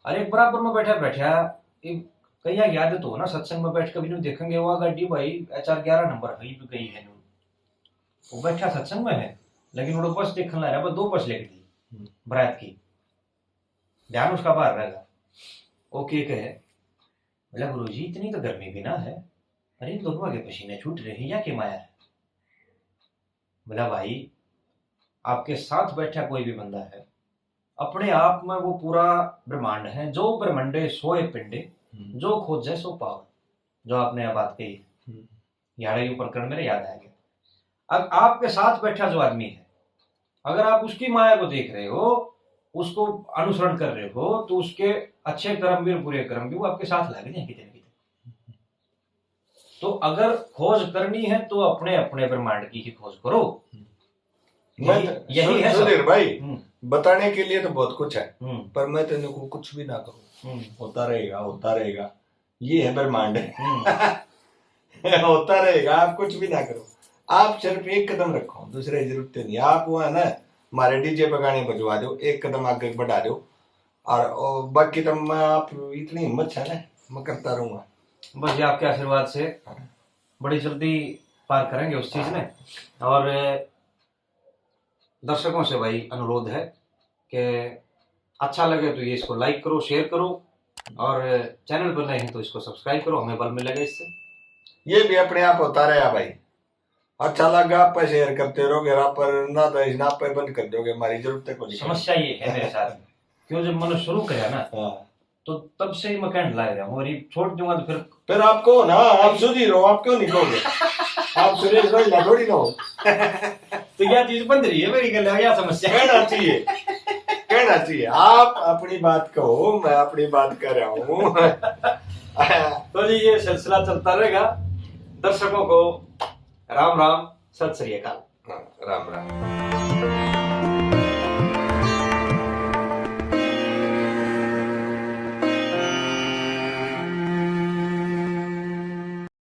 और एक बराबर में बैठा बैठा, एक कईया की आदत हो ना, सत्संग में बैठ कर भी नहीं देखेंगे, वो गाड़ी भाई एच आर ग्यारह नंबर है, ये भी गई है नहीं। वो बैठा सत्संग में है, लेकिन वो बस देखने लग रहा है, बस दो बस लेके दी हम्म। बरात की, ध्यान उसका बाहर रहेगा। वो के कहे, बोला, गुरु जी, इतनी तो गर्मी भी ना है, अरे इन दोनों के पसीने छूट रहे हैं, या के माया है? बोला, भाई, आपके साथ बैठा कोई भी बंदा है, अपने आप में वो पूरा ब्रह्मांड है, जो ब्रह्मंडे सोए पिंडे, हम्म। जो खोजे सो पावे, जो आपने यह बात कही। हम्म। यार, ये प्रकरण मेरे याद आ गया। अब आपके साथ बैठा जो आदमी है, अगर आप उसकी माया को देख रहे हो, उसको अनुसरण कर रहे हो, तो उसके अच्छे कर्म भी और बुरे कर्म भी वो आपके साथ लग जाएंगे कितने कितने। तो अगर खोज करनी है तो अपने अपने ब्रह्मांड की ही खोज करो। मैं यही- तो- यही सुन- है सब। सुधीर भाई, हम्म। बताने के लिए तो बहुत कुछ है, हम्म। पर मैं तेरे को कुछ भी ना करूँ, हम्म। होता रहेगा, होता रहेगा। ये है ब्रह्मांड। हम्म। होता रहेगा, आप कुछ भी ना करो। आप सिर्फ एक कदम रखो, दूसरे की जरूरत नहीं। आप वो है ना, हमारे डीजे पे गाने बजवा दो, एक कदम आगे बढ़ा दो। और ओ, बाकी तो मैं, आप इतनी हिम्मत है ना, मैं करता रहूंगा। बस ये आपके आशीर्वाद से बड़ी जल्दी पार करेंगे उस चीज ने। और दर्शकों से भाई अनुरोध है कि अच्छा लगे तो ये इसको लाइक करो, शेयर करो, और चैनल पर नए हैं तो इसको सब्सक्राइब करो, हमें बल मिलेगा इससे। ये भी अपने आप होता रहा भाई, अच्छा लगा आप शेयर करते रहोगे, आप पर ना तो इस ना पे बंद कर दोगे, हमारी जरूरत है कोई। समस्या ये है मेरे साथ में, क्यों जब मैंने शुरू किया ना, हाँ। तो तब से ही मैं कहने लग रहा हूँ, और ये छोड़ दूंगा तो फिर फिर आप कहो ना, आप सुधी रहो, आप क्यों नहीं कहोगे? आप सुरेश भाई ना थोड़ी ना हो। तो यह चीज बंद रही है मेरी गल, यह समस्या है। कहना चाहिए, कहना चाहिए। आप अपनी बात कहो, मैं अपनी बात कर रहा हूँ। तो जी ये सिलसिला चलता रहेगा। दर्शकों को राम राम, सत श्री अकाल। हाँ, राम राम।